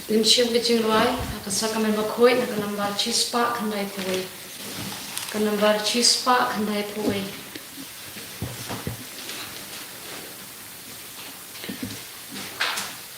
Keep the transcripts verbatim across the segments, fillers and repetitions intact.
Ngin shim ka jingrwai ha ka Sakramen Bakhuid na ka nambar shispah khyndaiphew wei. Ka nambar shispah khyndaiphew wei.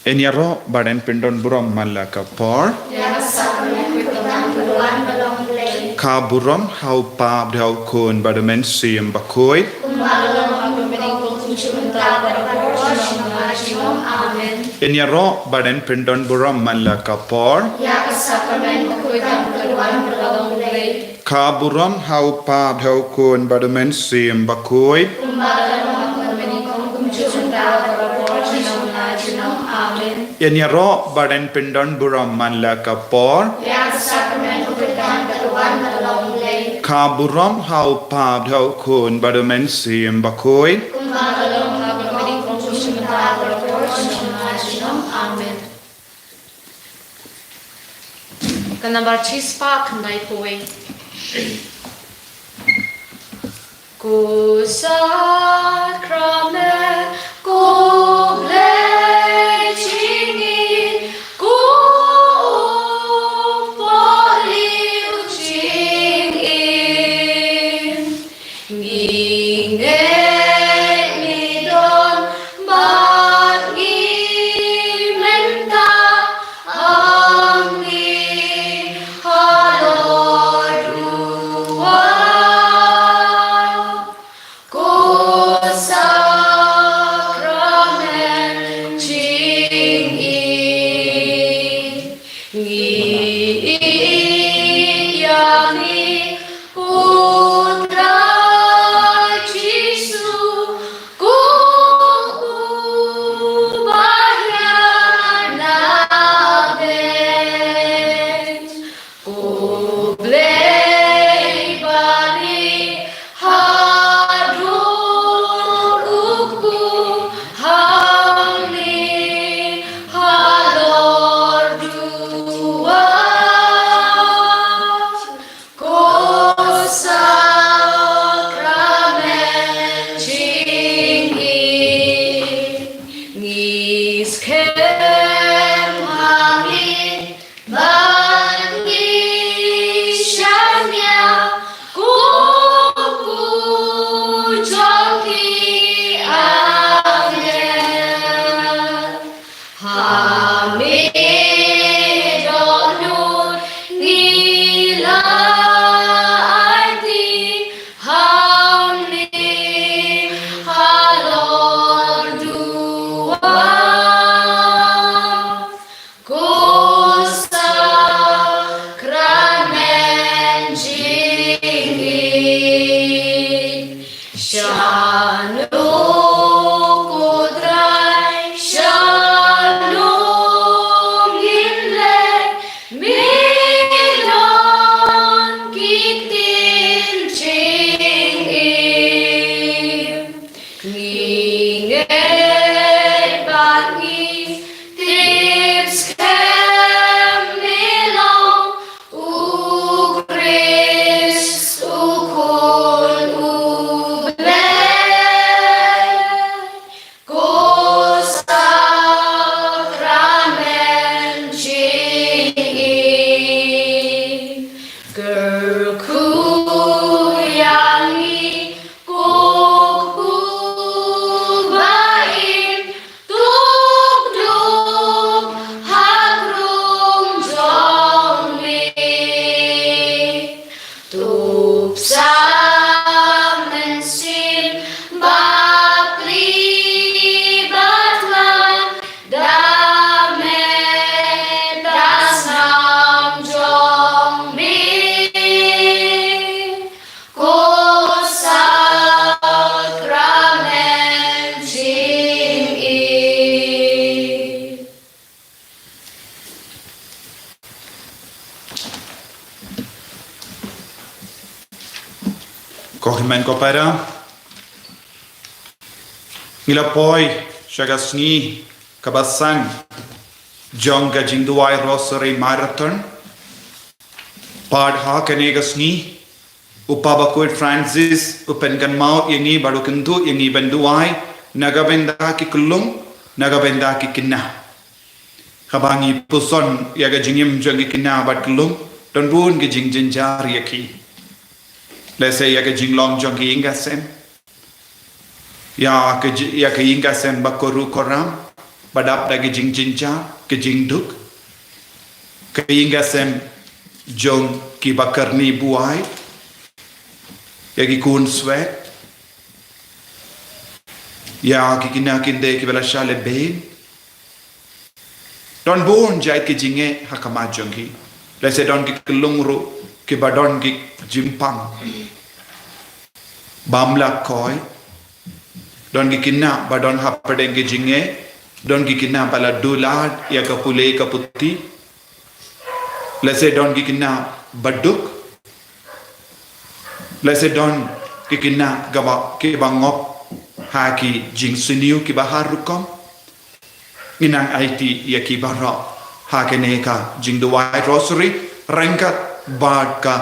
Yn ïaroh bad yn pyndon burom man la ka por. Ïa ka Sakramen Bakhuid ka dang ka duwan ba long Blei. Ka burom ha u Kpa bad ha u Khun bad u Mynsiem Bakhuid. Kumba ka long ha ka beginning, kumjuh mynta bad barabor, sha ïing la ïing. Amen. Yn ïaroh bad yn pyndon burom man la ka por. Ïa ka Sakramen Bakhuid ka dang ka duwan ba long Blei. Ka burom ha u Kpa bad ha u Khun bad u Mynsiem Bakhuid. Kumba ka long ha ka beginning, kumjuh mynta bad barabor, sha ïing la ïing. Amen. Yn ïaroh bad yn pyndon burom man la ka por. Ïa ka Sakramen Bakhuid ka dang ka duwan ba long Blei. Ka burom ha u Kpa bad ha u Khun bad u Mynsiem Bakhuid. Kumba ka long ha ka beginning, kumjuh mynta bad barabor, sha ïing la ïing. Amen. Ka nambar shispah khyndaiphew wei. Ko Sakramen, ko Blei jingïeit, ko Upaholi jingim. Ngi ngeit ngi don bad ngi mynta, hangne halor duwan. Ko Sakramen jingïeit, ngi ïeit ïa ngi U Trai Jisu, ko uba ïaid na beit, ko Blei bari haduh u kpu, hangne halor duwan. Ko Sakramen jingïeit, ngi skhem ha ngi bad ngi shaniah, ko kpu jong ki angel. Ha me dohnud ngi la aiti, hangne halor duwan. Ko Sakramen jingïeit, shano ko Trai, shano ngin leit, me don ki ktien jingim. Ngi ngeit bad ngi tip skhem me long U Khrist, U Khun U Blei. Ko Sakramen jingïeit, kyrkhu ïa ngi, ko kpu ba im, to dup ha krung jong me. To psa mynsiem bapli ba thngan, da met da snam jong me. Ko Sakramen jingïeit. Ko hynmen ko para, ngi la poi sha ka sngi kaba san jong ka jingduwai Rosary Marathon. Bad ha kane ka sngi, u Papa Bakhuid Francis u pynkynmaw ïa ngi bad u kyntu ïa ngi ban duwai na ka bynta ki khyllung, na ka bynta ki khynnah. Haba ngi puson ïa ka jingim jong ki kynja bad ki lum, don bun ki jingjynjar ïa ki. Lehse ïa ka jinglong jong ki ïing ka sem, ïa ka ji-, ïa ka ïing ka sem ba kyrkhu kyrkhu, ba dap da ki jingjynjar, ki jingduk. Ka ïing ka sem jong ki ba kyrni buaid, ïa ki khun swet, ïa ki kynja kynthei ki ba la shah lehbeiñ. Don bun jait ki jingeh ha khmat jong ki. Lehse don ki kyllung ruh ki ba don ki jingpang bym lah koi. Don ki kynja ba don hapdeng ki jingeh. Don ki kynja ba la duh lad ïa ka pule ka puthi. Lehse don ki kynja ba duk. Lehse don ki kynja ki ba, ki ba ngop ha ki jingsniew ki ba har rukom. Ngi nang aiti ïa ki baroh ha kane ka jingduwai rosary ryngkat bad ka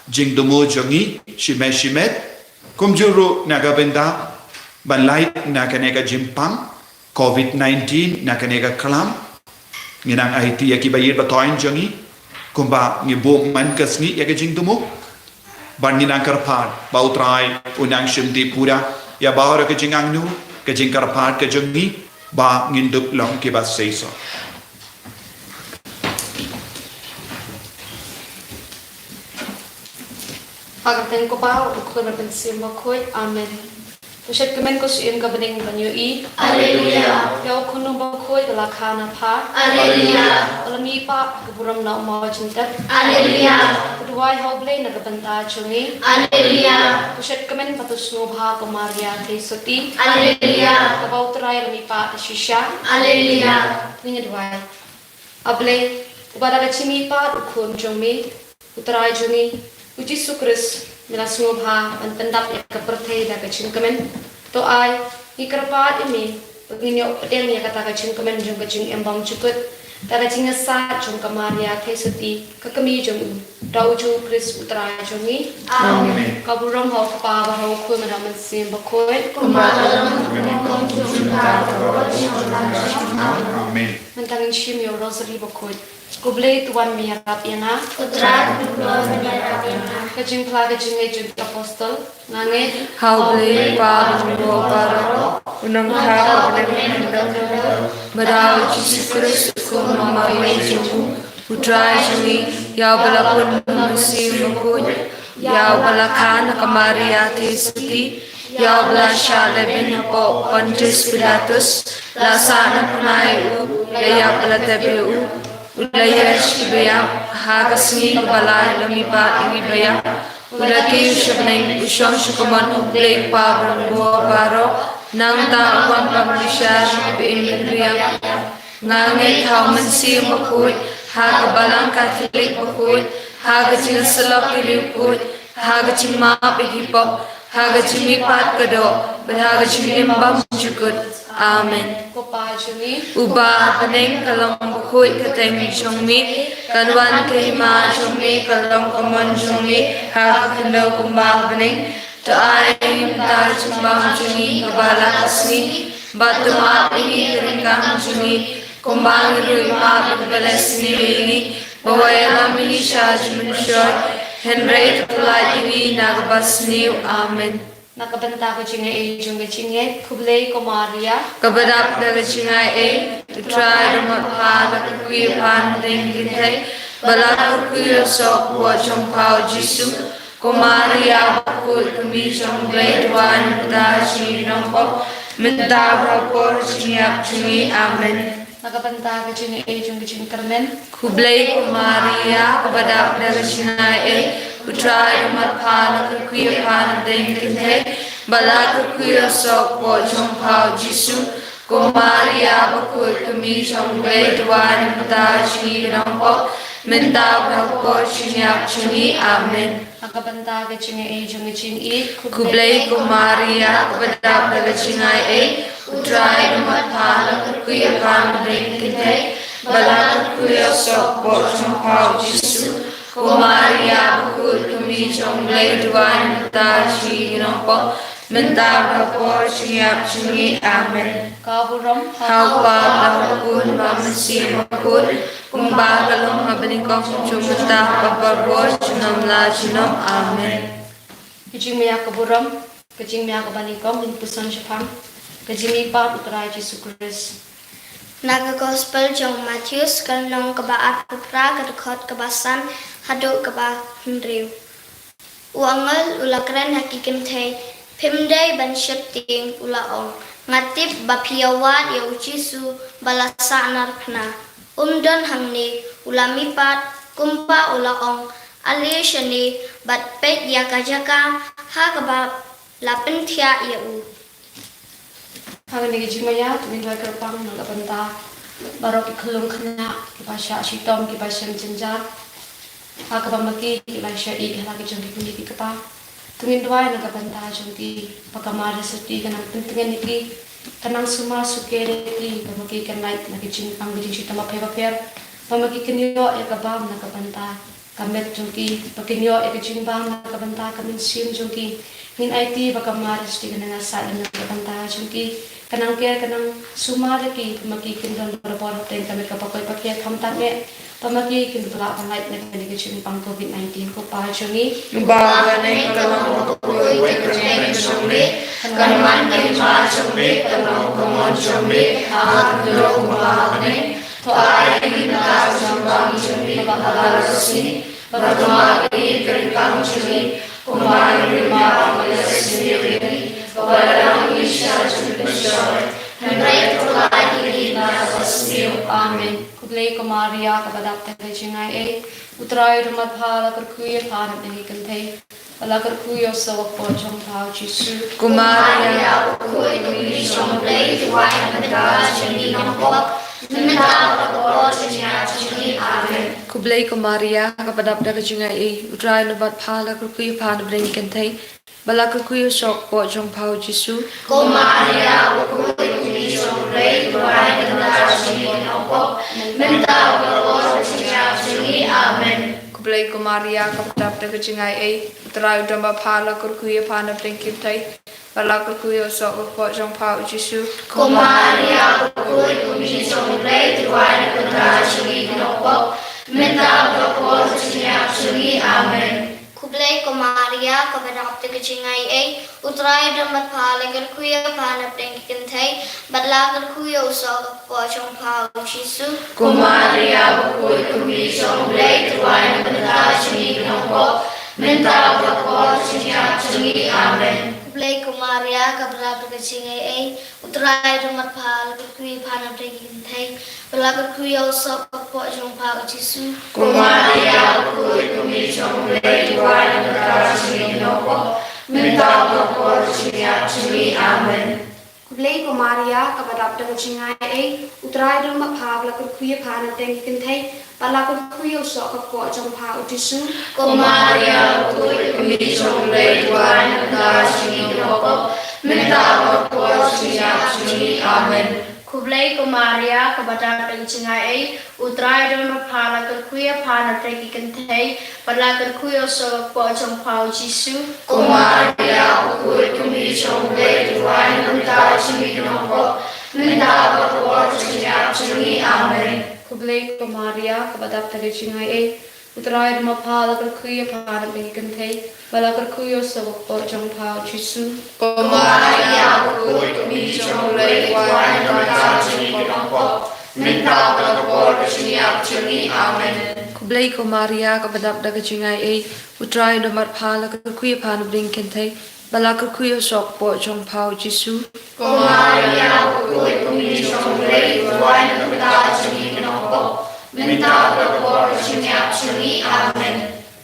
jingthmu jong ngi shimet shimet. Kumjuh ruh na ka bynta ban lait na kane ka jingpang covid nineteen na kane ka khlam. Ngi nang aiti ïa ki ba ïeit ba thoiñ jong ngi, kumba ngi buh man ka sngi ïa ka jingthmu. Bad ngi nang kyrpad ba U Trai un nang shim dih pura ïa baroh ka jingangnud, ka jingkyrpad ka jong ngi, ba ngin dup long ki ba seisoh. Ha ka kyrteng U Kpa, U Khun, U Mynsiem Bakhuid. Amen. To shet kmen ko shu im ka bneng ban ïohi. Alleluia. Ïa U Khun Bakhuid ba la kha na pha. Alleluia. Ba la mihpat ha ka burom na u maw jingtep. Alleluia. To duwai ha U Blei na ka bynta jong ngi. Alleluia. To shet kmen bad to sngewbha ko Maria Theisotti. Alleluia. Kaba U Trai la mihpat shisha. Alleluia. Ngin ïa duwai. A Blei, uba da ka jingmihpat u Khun jong me, U Trai jong ngi, U Jisu Khrist, me la sngewbha ban pyndap ïa ka pyrthei da ka jingkmen. To ai, ngi kyrpad ïa me, ba ngin ïoh pdiang ïa kata ka jingkmen jong ka jingim bymjukut, da ka jingïasaid jong ka Maria Theisotti, ka kmie jong u, da U Jisu Khrist U Trai jong ngi. Amen. Ka burom ha U Kpa bad ha U Khun bad ha U Mynsiem Bakhuid. Kumba ka long ha kaba bud. Amen. Mynta ngin shim ïa u Rosary bakhuid. Ko Blei to wan me ïarap ïa nga. Ko Trai to wan me ïarap ïa nga. Ka jingphla ka jingngeit jong ki apostol. Nga ngeit ha U Blei U Kpa Bangbor baroh, u nongthaw ha bneng kaba kordor, bad ha U Jisu Khrist u Khun u Maria jong u, U Trai jong ngi, ïa uba la pun da U Mynsiem Bakhuid, ïa uba la kha na ka Maria Theisotti, ïa uba la shah lehbeiñ hapoh Pontius Pilatus, la sah na bnai u, la ïap, la tep ïa u, u la ïaid sha ki baïap, ha ka sngi kaba lai la mihpat ïa ki baïap, u la kiew sha bneng, u shong sha ka mon U Blei U Kpa Bangbor baroh, nangta un wan ban bishar ïa ki ba im bad ki ba ïap. Nga ngeit ha U Mynsiem Bakhuid, ha ka Balang Katholik bakhuid, ha ka jingïasyllok ki riewkhuid, ha ka jingmap ïa ki pop, ha ka jingmihpat ka doh, bad ha ka jingim bymjukut. Amen. Ko Pa jong ngi, uba ha bneng, ka long bakhuid ka kyrteng jong me, kan wan ka hima jong me, kan long ka mon jong me ha ka khyndew kumba ha bneng. To ai ïa ngi mynta ka jingbam jong ngi kaba la ka sngi, bad to map ïa ngi ka ryngkang jong ngi, kumba ngi ruh ngi map ïa kiba leh sniew ïa ngi, wat ïalam ïa ngi sha ka jingmynshoi, hynrei to pynlait ïa ngi na kaba sniew. Amen. Na ka bynta ka jingaiei jong ka jingngeit, khublei ko Maria, kaba dap da ka jingaiei, U Trai u don bad pha, la kyrkhu ïa pha na pdeng ki kynthei, bad la kyrkhu ïa u soh ka kpoh jong pha U Jisu. Ko Maria bakhuid, ka kmie jong U Blei, to duwai ïa ngi mynta ka sngi ki nongpop, mynta bad ha ka por jingïap jong ngi. Amen. Na ka bynta ka jingaiei jong ka jingkyrmen. Khublei ko Maria, kaba dap da ka jingaiei, U Trai u don bad pha, la kyrkhu ïa pha na pdeng ki kynthei, bad la kyrkhu ïa u soh ka kpoh jong pha U Jisu. Ko Maria bakhuid, ka kmie jong U Blei, to duwai ïa ngi mynta ka sngi ki nongpop, mynta bad ha ka por jingïap jong ngi. Amen. Na ka bynta ka jingaiei jong ka jingïeit. Khublei ko Maria, kaba dap da ka jingaiei, U Trai u don bad pha, la kyrkhu ïa pha na pdeng ki kynthei, bad la kyrkhu ïa u soh ka kpoh jong pha U Jisu. Ko Maria bakhuid, ka kmie jong U Blei, to duwai ïa ngi mynta ka sngi ki nongpop, mynta bad ha ka por jingïap jong ngi. Amen. Ka burom ha U Kpa bad ha U Khun bad ha U Mynsiem Bakhuid, kumba ka long ha banyngkong, mynta bad ha ka por junom la junom. Amen. Ka jingmaïa ka burom, ka jingmaïa ka banyngkong, ngin puson shaphang ka jingmihpat U Trai Jisu Khrist. Na ka Gospel jong u Mathaios, ka lynnong kaba arphew phra, ka dkhot kaba san haduh kaba hynriew. U angel u la kren ha ki kynthei: Phim dei ban sheptieng. U la ong: Nga tip ba phi ïawad ïa U Jisu ba la sahnarphna. Um don hangne, u la mihpat kumba u la ong. Ale shane bad peit ïa ka jaka ha kaba la pynthiah ïa u. Ha kane ka jingmaïa, to ngin duwai kyrpang na ka bynta baroh ki khyllung khynnah kiba shah shitom, kiba shem jynjar ha kaba ma ki ki la shah ïeh ha la ki jong ki kmie ki kpa. To ngin duwai na ka bynta jong ki, ba ka Mar Sarti kan nang pyntngen ïa ki, kan nang sumar sukher ïa ki, ba ma ki kan lait na ki jingpang ki jingshitom bapher bapher, ba ma ki kan ïoh ïa ka bam na ka bynta ka met jong ki, ba kin ïoh ïa ka jingbam na ka bynta ka mynsiem jong ki. Ngin aiti ba ka Mar Sarti kan nang ïasaid lem na ka bynta jong ki, kan nang care, kan nang sumar ïa ki, ba ma ki kin don barabor hapdeng ka met kaba koit ba khiah, khamtam eh ba ma ki kin ïoh ban lait na kane ka jingpang covid nineteen. Ko Pa jong ngi, uba ha bneng, ka long ha ka kyrteng jong me, kan long ka hima jong me, kan long ka mon jong me ha khyndiat kumba ha bneng. To ai ïa ngi mynta ka jingbam jong ngi kaba ha ka sngi, bad to map ïa ngi ki ryngkang jong ngi, kumba ngi ruh ngi map ïa ki ba pynïap ïa ngi, bad wat ïoh ngi sha ka jingpynshoi, hynrei to kylla ïa ngi na ka basniew. Amen. Khublei ko Maria, kaba dap da ka jingaiei, U Trai u don bad pha, la kyrkhu ïa pha na pdeng ki kynthei, bad la kyrkhu ïa u soh ka kpoh jong pha, U Jisu. Ko Maria, u khuid u kmie jong U Blei, to duwai na ka bynta jong ngi ki nongpop, mynta bad ha ka por jong ka jingïap jong ngi. Amen. Khublei ko Maria, kaba dap da ka jingaiei, U Trai u don bad pha, la kyrkhu ïa pha na pdeng ki kynthei, bad la kyrkhu ïa u soh ka kpoh jong pha, U Jisu. Ko Maria, u khuid u kmie jong U Blei, to duwai na ka bynta jong ngi ki nongpop, mynta bad ha ka por jong ka jingïap jong ngi. Amen. Khublei ko Maria, kaba dap da ka jingaiei, U Trai u don bad pha, la kyrkhu ïa pha na pdeng ki kynthei, bad la kyrkhu ïa u soh ka kpoh jong pha, U Jisu. Ko Maria, u khuid u kmie jong U Blei, to duwai na ka bynta jong ngi ki nongpop, mynta bad ha ka por jong ka jingïap jong ngi. Amen. Khublei ko Maria, kaba dap da ka jingaiei, U Trai u don bad pha, la kyrkhu ïa pha na pdeng ki kynthei, bad la kyrkhu ïa u soh ka kpoh jong pha, U Jisu. Ko Maria, u khuid u kmie jong U Blei, to duwai na ka bynta jong ngi ki nongpop, mynta bad ha ka por jong ka jingïap jong ngi. Amen. Khublei ko Maria, kaba dap da ka jingaiei, U Trai u don bad pha, la kyrkhu ïa pha na pdeng ki kynthei, bad la kyrkhu ïa u soh ka kpoh jong pha, U Jisu. Ko Maria, u khuid u kmie jong U Blei, to duwai na ka bynta jong ngi ki nongpop, mynta bad ha ka por jong ka jingïap jong ngi. Amen. Khublei ko Maria, kaba dap da ka jingaiei, U Trai u don bad pha, bad la kyrkhu ïa pha na pdeng ki kynthei, bad la kyrkhu ïa u soh ka kpoh jong pha, U Jisu. Ko Maria, u khuid u kmie jong U Blei, to duwai na ka bynta jong ngi ki nongpop, mynta bad ha ka por jong ka jingïap jong ngi. Amen. Khublei ko Maria, kaba dap da ka jingaiei, U Trai u don bad pha, la kyrkhu ïa pha na pdeng ki kynthei, bad la kyrkhu ïa u soh ka kpoh jong pha, U Jisu. Ko Maria, u khuid u kmie jong U Blei, to duwai na ka bynta jong ngi ki nongpop, mynta bad ha ka por jong ka jingïap jong ngi. Amen. Khublei ko Maria, kaba dap da ka jingaiei, U Trai u don bad pha, la kyrkhu ïa pha na pdeng ki kynthei, bad la kyrkhu ïa u soh ka kpoh jong pha, U Jisu. Ko Maria, u khuid u kmie jong U Blei, to duwai na ka bynta jong ngi ki nongpop, mynta bad ha ka por jong ka jingïap jong ngi. Amen. Khublei ko Maria, kaba dap da ka jingaiei, U Trai u don bad pha, la kyrkhu ïa pha na pdeng ki kynthei, bad la kyrkhu ïa u soh ka kpoh jong pha, U Jisu. Ko Maria, u khuid u kmie jong U Blei, to duwai na ka bynta jong ngi ki nongpop, mynta bad ha ka por jong ka jingïap jong ngi. Amen.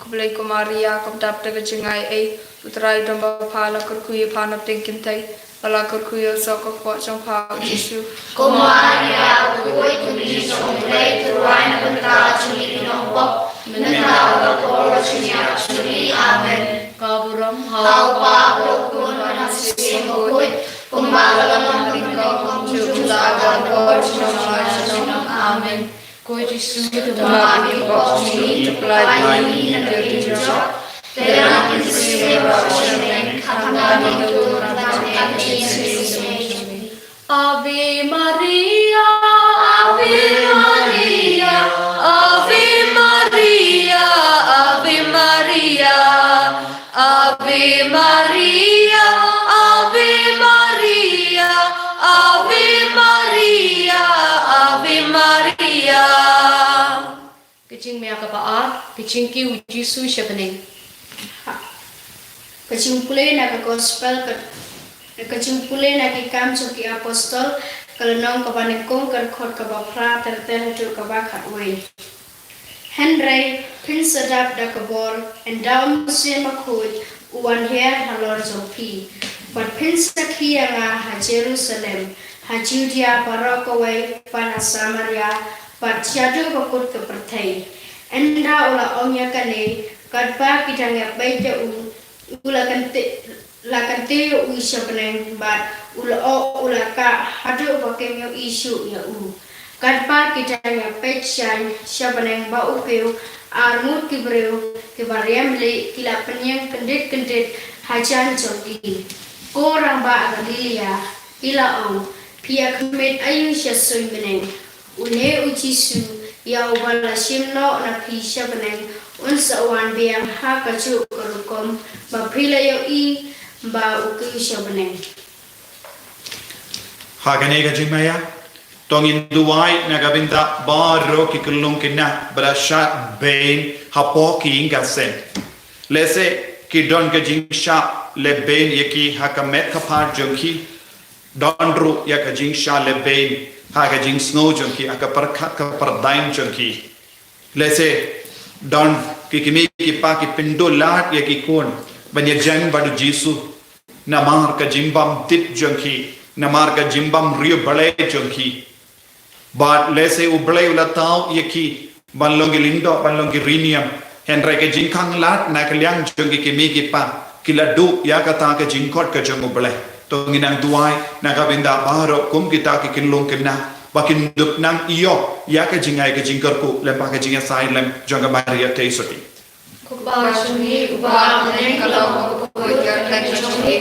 Khublei ko Maria, kaba dap da ka jingaiei, U Trai u don bad pha, la kyrkhu ïa pha na pdeng ki kynthei, bad la kyrkhu ïa u soh ka kpoh jong pha, U Jisu. Ko Maria, u khuid u kmie jong U Blei, to duwai na ka bynta jong ngi ki nongpop, mynta bad ha ka por jong ka jingïap jong ngi. Amen. Ka burom ha U Kpa, ha U Khun, ha U Mynsiem Bakhuid, kumba ka long ha banyngkong, kumjuh, kumjuh, kumjuh, kumjuh, kumjuh. Amen. Ko Jisu, to map ïa ki pop jong ngi, to pyllait ïa ngi na ka jingïap. Te lada ngi sngewbha sha ngi, khamtam ïa ngi, jingïaseng. Ave Maria, Ave Maria, Ave Maria, Ave Maria, Ave Maria, Ave Maria, Ave Maria, Ave Maria. Ka jingmih kaba ar, ka jingkiew u Jisu sha bneng. Ka jingpule na ka gospel ka, ka jingpule na ki kam jong ki apostol, ka lynnong kaba nyngkong, ka dkhot kaba phra ter ter haduh kaba khatwei. Hynrei phin sa dap da ka bor, ynda u Mynsiem Bakhuid u wan hiar halor jong phi. Bad phin sa khie ïa nga ha Jerusalem, ha Judea baroh kawei, bad ha Samaria, bad shaduh ba kut ka pyrthei. Ynda u la ong ïa kane, katba ki dang ïa peit ïa u, u la kyntiew, la kyntiew ïa u sha bneng, bad u la ong u la kah haduh ba kim ïohi shuh ïa u. Katba ki dang ïa peit sha, sha bneng ba u kiew, arngut ki briew kiba riam lieh ki la pynïeng kyndit kyndit hajan jong ki. Ko rangbah Galilea, ki la ong, phi ïa khmih aïu sha suiñ bneng? Une u Jisu, ïa uba la shim noh na phi sha bneng, un sa wan biang ha kajuh ka rukom ba phi la ïohi ba u kiew sha bneng. Ha kane ka jingmaïa, to ngin duwai na ka bynta baroh ki khyllung khynnah ba la shad beiñ hapoh ki ïing ki sem. Lehse ki don ka jingshah leh beiñ ïa ki ha ka met ka phad jong ki. Don ruh ïa ka jingshah leh beiñ ha ka jingsngew jong ki, ha ka pyrkhat ka pyrdain jong ki. Lehse don ki kmie ki kpa ki pynduh lad ïa ki khun ban ïa jngai bad u Jisu. Namar ka jingbym tip jong ki, namar ka jingbym riewblei jong ki. Bad lehse U Blei u la thaw ïa ki ban long ki lyngdoh, ban long ki riewniam. Hynrei ka jingkhang lad na ka liang jong ki kmie ki kpa, ki la duh ïa kata ka jingkhot ka jong U Blei. To ngin nang duwai na ka bynta baroh kum kita ki khyllung khynnah ba kin dup nang ïoh ïa ka jingai ka jingkyrkhu lyngba ka jingïasai lem jong ka Maria Theisotti. Ko Kpa jong ngi uba ha bneng, ka long ka pud ka kyrteng jong phi,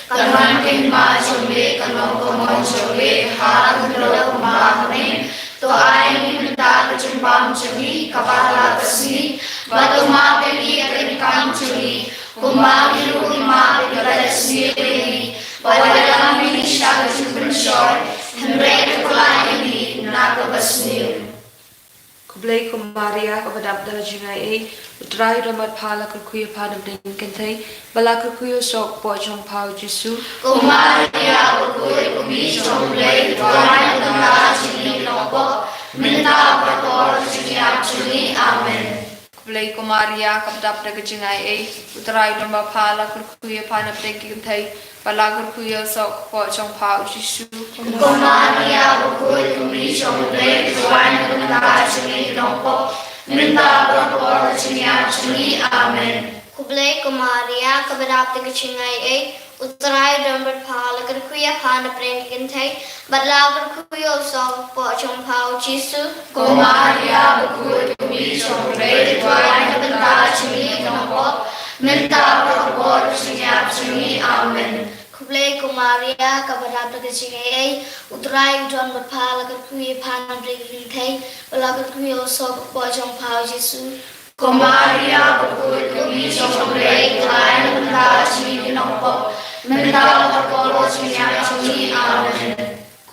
kan wan ka hima jong phi, kan long ka mon jong phi ha ka khyndew kumba ha bneng. To ai ngi mynta ka jingbam jong ngi kaba ha la ka sngi, bad to map ïa ngi ïa ka donkam jong ngi, kumba ngi ruh ngi map ïa kiba la sniew ïa ngi. Wat ïalam ïa ngi sha ka jingpynshoi, hynrei to pynlah ïa ngi na kaba sniew. Khublei ko Maria, kaba dap da ka jingaiei, U Trai u don bad pha, la kyrkhu ïa pha na pdeng ki kynthei, bad la kyrkhu ïa u soh ka kpoh jong pha u Jisu. Ko Maria, bakhuid, ko kmie jong U Blei, to duwai na ka bynta jong ngi ki nongpop, mynta bad ha ka por jong ka jingïap jong ngi. Amen. Khublei ko Maria, kaba dap da ka jingaiei, U Trai u don bad pha, la kyrkhu ïa pha na pdeng ki kynthei, bad la kyrkhu ïa u soh ka kpoh jong pha u Jisu. Ko Maria, bakhuid, ko kmie jong U Blei, to duwai na ka bynta jong ngi ki nongpop, mynta bad ha ka por jong ka jingïap jong ngi. Amen. Khublei ko Maria, kaba dap da ka jingaiei, U Trai u don bad pha, la kyrkhu ïa pha na pdeng ki kynthei, bad la kyrkhu ïa u soh ka kpoh jong pha u Jisu. Ko Maria, bakhuid, ko kmie jong U Blei, to duwai na ka bynta jong ngi ki nongpop, mynta bad ha ka por jong ka jingïap jong ngi. Amen. Khublei ko Maria, kaba dap da ka jingaiei, U Trai u don bad pha, la kyrkhu ïa pha na pdeng ki kynthei, bad la kyrkhu ïa u soh ka kpoh jong pha u Jisu. Ko Maria, bakhuid, ko kmie jong U Blei, to duwai na ka bynta jong ngi ki nongpop, mynta bad ha ka por jong ka jingïap jong ngi. Amen.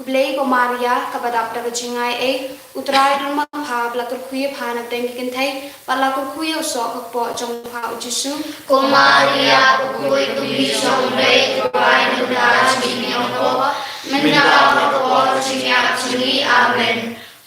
Khublei ko Maria, kaba dap da ka jingaiei, U Trai u don bad pha, bad la kyrkhu ïa pha na pdeng ki kynthei, bad la kyrkhu ïa u soh ka kpoh jong pha u Jisu. Ko Maria, bakhuid, ko kmie jong U Blei, to duwai na ka bynta jong ngi ki nongpop, mynta bad ha ka por jong ka jingïap jong ngi. Amen.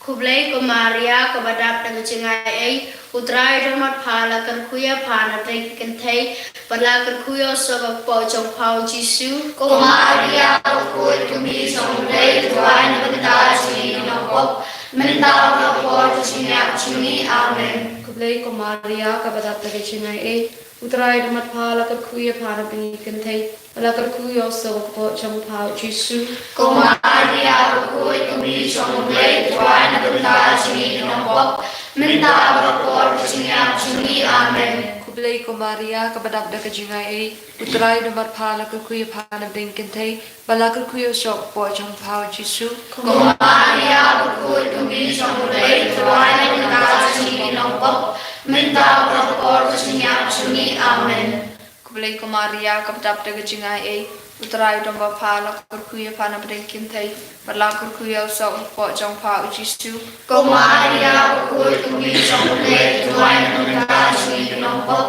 Khublei ko Maria, kaba dap da ka jingaiei, U Trai u don bad pha, la kyrkhu ïa pha na pdeng ki kynthei, bad la kyrkhu ïa u soh ka kpoh jong pha u Jisu. Ko Maria, bakhuid, ko kmie jong U Blei, to duwai na ka bynta jong ngi ki nongpop, mynta bad ha ka por jong ka jingïap jong ngi. Amen. Khublei ko Maria, kaba dap da ka jingaiei, U Trai u don bad pha, la kyrkhu ïa pha na pdeng ki kynthei, bad la kyrkhu ïa u soh ka kpoh jong pha u Jisu. Ko Maria, bakhuid, ko kmie jong U Blei, to duwai na ka bynta jong ngi ki nongpop, mynta bad ha ka por jong ka jingïap jong ngi. Amen. Khublei ko Maria, kaba dap da ka jingaiei, U Trai u don bad pha, la kyrkhu ïa pha na pdeng ki kynthei, bad la kyrkhu ïa u soh kpoh jong pha u Jisu. Ko Maria, bakhuid kum i jong U Blei, duwai na ka bynta jong ngi ki nongpop, mynta bad ha ka por ka jingïap jong ngi. Amen. Khublei ko Maria, kaba dap da ka jingaiei, U Trai u don bad pha, la kyrkhu ïa pha na pdeng ki kynthei, bad la kyrkhu ïa u soh kpoh jong pha u Jisu. Ko Maria, bakhuid kum i jong U Blei, duwai na ka bynta jong ngi ki nongpop,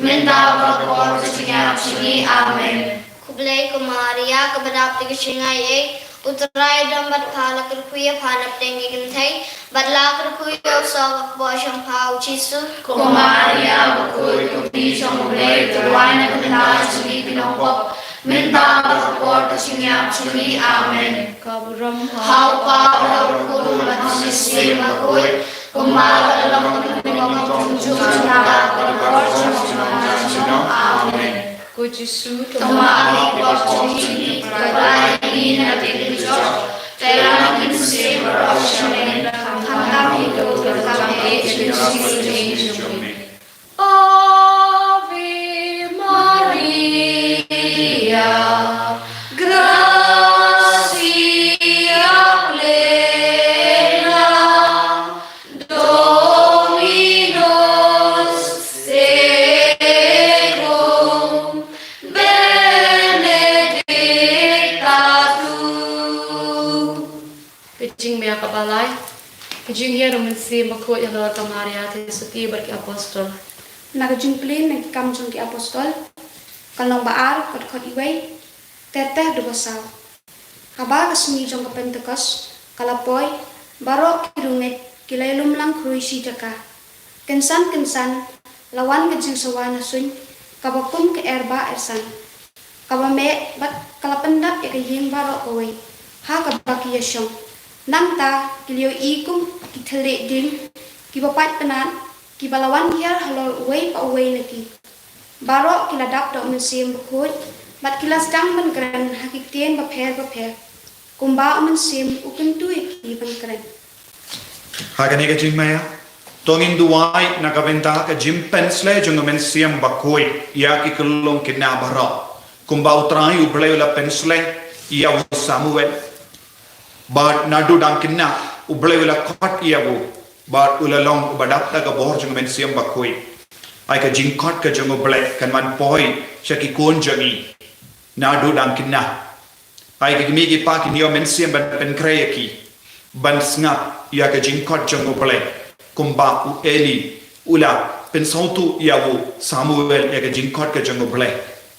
mynta bad ha ka por ka jingïap jong ngi. Amen. Khublei ko Maria, kaba dap da ka jingaiei, U Trai u don bad pha, la kyrkhu ïa pha na pdeng ki kynthei, bad la kyrkhu ïa u soh kpoh jong pha u Jisu. Ko Maria, bakhuid kum i jong U Blei, duwai na ka bynta jong ngi ki nongpop, mynta bad ha ka por ka jingïap jong ngi. Amen. Ka burom ha u Kpa, ha u Khun bad ha u Mynsiem Bakhuid, kumba ka la long mynta, mynta bad ha ka por jong ngi. Amen. Ko Jisu, to map ïa ki pop jong ngi, kylla ïa ngi na ka bynta ka jingim, to ïalam ïa ki mynsiem baroh sha lyndet, khamtam ïa u kaba ïeit jong u Jisu. Ave Maria, gratia plena, Dominus tecum, benedicta tu. Ka jingmih kaba lai. Ka jinghiar u Mynsiem Bakhuid halor ka Maria Theisotti bad ki apostol. Na ka jingplie na ki Kam jong ki Apostol, ka lynnong ba ar, ka dkhot iwei ter ter haduh ba saw. Haba ka sngi jong ka Pentekost ka la poi, baroh ki riewngeit ki la ïalum lang khrui shi jaka. Kynsan kynsan la wan ka jingsawa na suiñ kaba kum ka er ba er san, kaba meh bad ka la pyndap ïa ka ïing baroh kawei ha kaba ki ïashong. Nangta ki la ïohi kum ki thylliej dieng kiba pait pynat, kiba la wan hiar halor uwei pa uwei na ki. Baroh ki la dap da u Mynsiem Bakhuid bad ki la sdang ban kren ha ki ktien bapher bapher, kumba u Mynsiem u kyntu ïa ki ban kren. Ha kane ka jingmih, to ngin duwai na ka bynta ka jingpynsleh jong u Mynsiem Bakhuid ïa ki khyllung khynnah baroh, kumba U Trai U Blei u la pynsleh ïa u Samuel. Bad naduh dang khynnah U Blei u la khot ïa u, bad u la long uba dap da ka bor jong u Mynsiem Bakhuid. Ai ka jingkhot ka jong U Blei kan wan poi sha ki khun jong ngi naduh dang khynnah. Ai ki kmie ki kpa kin ïoh mynsiem ban pynkhreh ïa ki, ban sngap ïa ka jingkhot jong U Blei, kumba u Eli u la pynsngewthuh ïa u Samuel ïa ka jingkhot ka jong U Blei.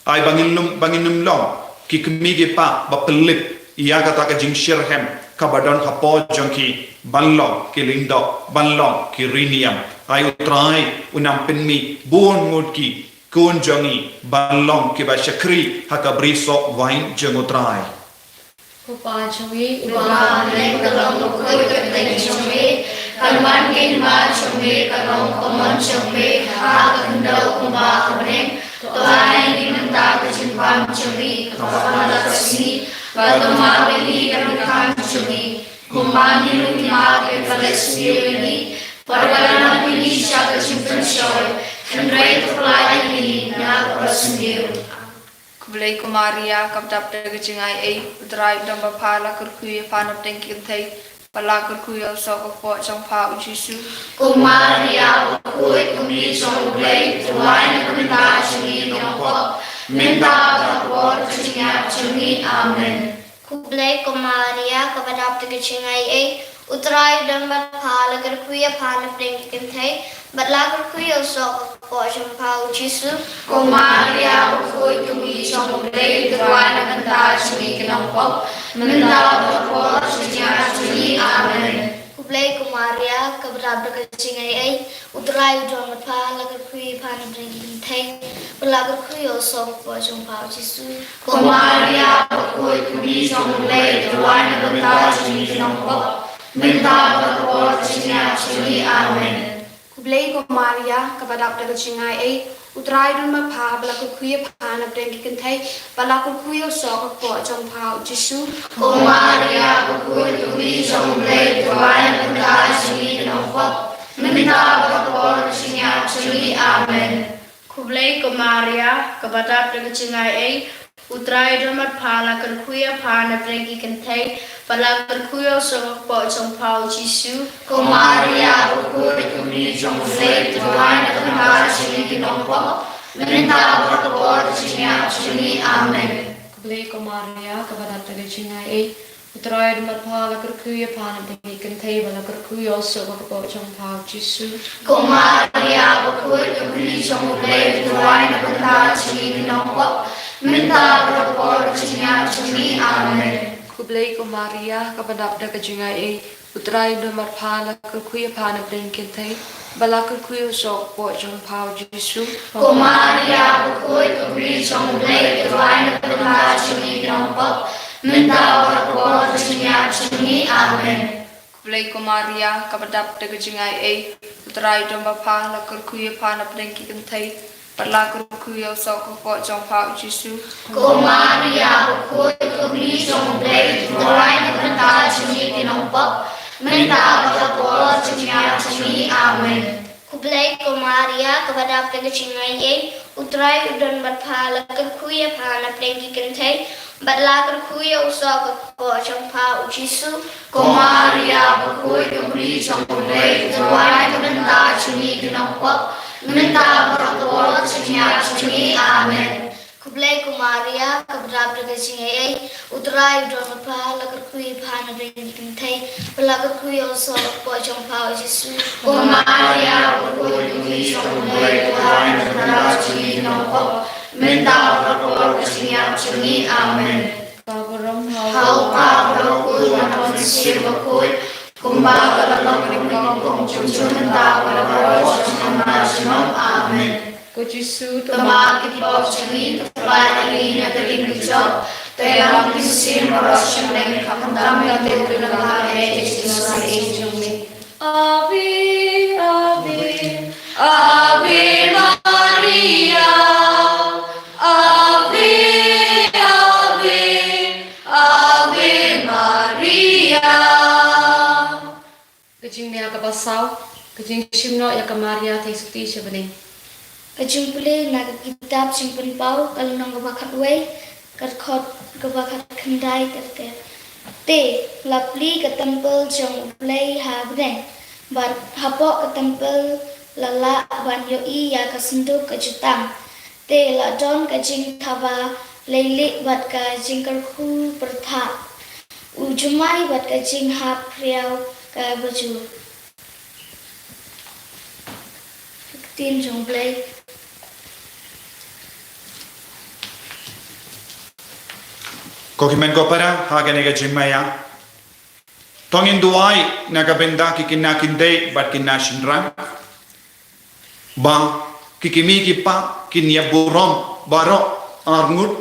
Ai ba ngin ym, ba ngin ym long ki kmie ki kpa ba pynlip ïa kata ka jingshitrhem kaba don hapoh jong ki, ban long ki lyngdoh, ban long ki rynïeng. Ai U Trai un nang pynmih bun ngut ki khun jong ngi ban long kiba shakri ha ka brisoh wain jong U Trai. Ko Pa jong ngi uba ha bneng, ka long bakhuid ka kyrteng jong me, kan wan ka hima jong me, kan long ka mon jong me ha ka khyndew kumba ha bneng. To ai ïa ngi mynta ka jingbam jong ngi kaba man la ka sngi, bad to map ïa ngi ka jingkam jong ngi, kumba ngi ruh ngi map ïa kiba leh sniew ïa ngi, bad wat ïalam ïa ngi sha ka jingpynshoi, hynrei to pynlait ïa ngi na ka basniew. Khublei ko Maria, kaba dap da ka jingaiei, U Trai u don bad pha, la kyrkhu ïa pha na pdeng ki kynthei, bad la kyrkhu ïa u soh kpoh jong pha u Jisu. Ko Maria, bakhuid kum i jong U Blei, duwai na ka bynta jong ngi ki nongpop, mynta bad ha ka por ka jingïap jong ngi. Amen. Khublei ko Maria, kaba dap da ka jingaiei, U Trai u don bad pha, la kyrkhu ïa pha na pdeng ki kynthei, bad la kyrkhu ïa u soh kpoh jong pha u Jisu. Ko Maria, bakhuid kum i jong U Blei, duwai na ka bynta jong ngi ki nongpop, mynta bad ha ka por ka jingïap jong ngi. Amen. Khublei ko Maria, kaba dap da ka jingaiei, U Trai u don bad pha, la kyrkhu ïa pha na pdeng ki kynthei, bad la kyrkhu ïa u soh kpoh jong pha u Jisu. Ko Maria, bakhuid kum i jong U Blei, duwai na ka bynta jong ngi ki nongpop, mynta bad ha ka por ka jingïap jong ngi. Amen. Khublei ko Maria, kaba dap da ka jingaiei, U Trai u don bad pha, bad la kyrkhu ïa pha na pdeng ki kynthei, bad la kyrkhu ïa u soh kpoh jong pha u Jisu. Ko Maria, bakhuid kum i jong U Blei, duwai na ka bynta jong ngi ki nongpop, mynta bad ha ka por ka jingïap jong ngi. Amen. Khublei ko Maria, kaba dap da ka jingaiei, U Trai u don bad pha, la kyrkhu ïa pha napdeng ki kynthei, bad la kyrkhu ïa u soh ka kpoh jong pha u Jisu. Ko Maria, bakhuid ka kmie jong U Blei, to duwai na ka bynta jong ngi ki nongpop, mynta bad ha ka por ka jingïap jong ngi. Amen. Khublei ko Maria, kaba dap da ka jingaiei, U Trai u don bad pha, la kyrkhu ïa pha napdeng ki kynthei, bad la kyrkhu ïa u soh ka kpoh jong pha u Jisu. Ko Maria, bakhuid ka kmie jong U Blei, to duwai na ka bynta jong ngi ki nongpop, mynta bad ha ka por ka jingïap jong ngi. Amen. Khublei ko Maria, kaba dap da ka jingaiei, U Trai u don bad pha, la kyrkhu ïa pha napdeng ki kynthei, bad la kyrkhu ïa u soh ka kpoh jong pha u Jisu. Ko Maria, bakhuid ka kmie jong U Blei, to duwai na ka bynta jong ngi ki nongpop, mynta bad ha ka por ka jingïap jong ngi. Amen. Khublei ko Maria, kaba dap da ka jingaiei, U Trai u don bad pha, la kyrkhu ïa pha napdeng ki kynthei, bad la kyrkhu ïa u soh ka kpoh jong pha u Jisu. Ko Maria, bakhuid ka kmie jong U Blei, to duwai na ka bynta jong ngi ki nongpop, mynta bad ha ka por ka jingïap jong ngi. Amen. Khublei ko Maria, kaba dap da ka jingaiei, U Trai u don bad pha, la kyrkhu ïa pha napdeng ki kynthei, bad la kyrkhu ïa u soh ka kpoh jong pha u Jisu. Ko Maria, bakhuid ka kmie jong U Blei, to duwai na ka bynta jong ngi ki nongpop, mynta bad ha ka por ka jingïap jong ngi. Amen. Khublei ko Maria, kaba dap da ka jingaiei, U Trai u don bad pha, la kyrkhu ïa pha napdeng ki kynthei, bad la kyrkhu ïa u soh ka kpoh jong pha u Jisu. Ko Maria, bakhuid ka kmie jong U Blei, to duwai na ka bynta jong ngi ki nongpop, mynta bad ha ka por ka jingïap jong ngi. Amen. Ka burom ha u Kpa, ha u Khun bad ha u Mynsiem Bakhuid, kumba ka la long ha ki por jong junom, mynta bad ha ka por jong junom junom. Amen. Ko Jisu, to map ki pop jong ngi, to pynlait ïa ngi na ka ïing ka jop, to ïalam ïa ki mynsiem baroh sha lynti, khamtam ïa uta uba dang kha ha ka jingïaseng jong me. Ave, Ave, Ave Maria. Ave, Ave, Ave Maria. Ka jingmia kaba saw, ka jingshim noh ïa ka Maria Theisotti sha bneng. Ka jingpule na ka kitab Jingpynpaw, ka lynnong kaba khatwei, ka dkhot kaba khatkhyndai ka ktien. Te, la plie ka templ jong U Blei ha bneng, bad hapoh ka templ la lah ban ïohi ïa ka synduk ka jutang. Te la don ka jingthaba leilieh bad ka jingkyrkhu pyrthah u jumai bad ka jinghap hriaw kaba jur. Ka ktien jong U Blei. Ko hynmen ko para, ha kane ka jingmaïa, to ngin duwai na ka bynta ki khynnah khyndai bad ki khynnah shynrang, ba ki kmie ki kpa kin ïa burom baroh arngut,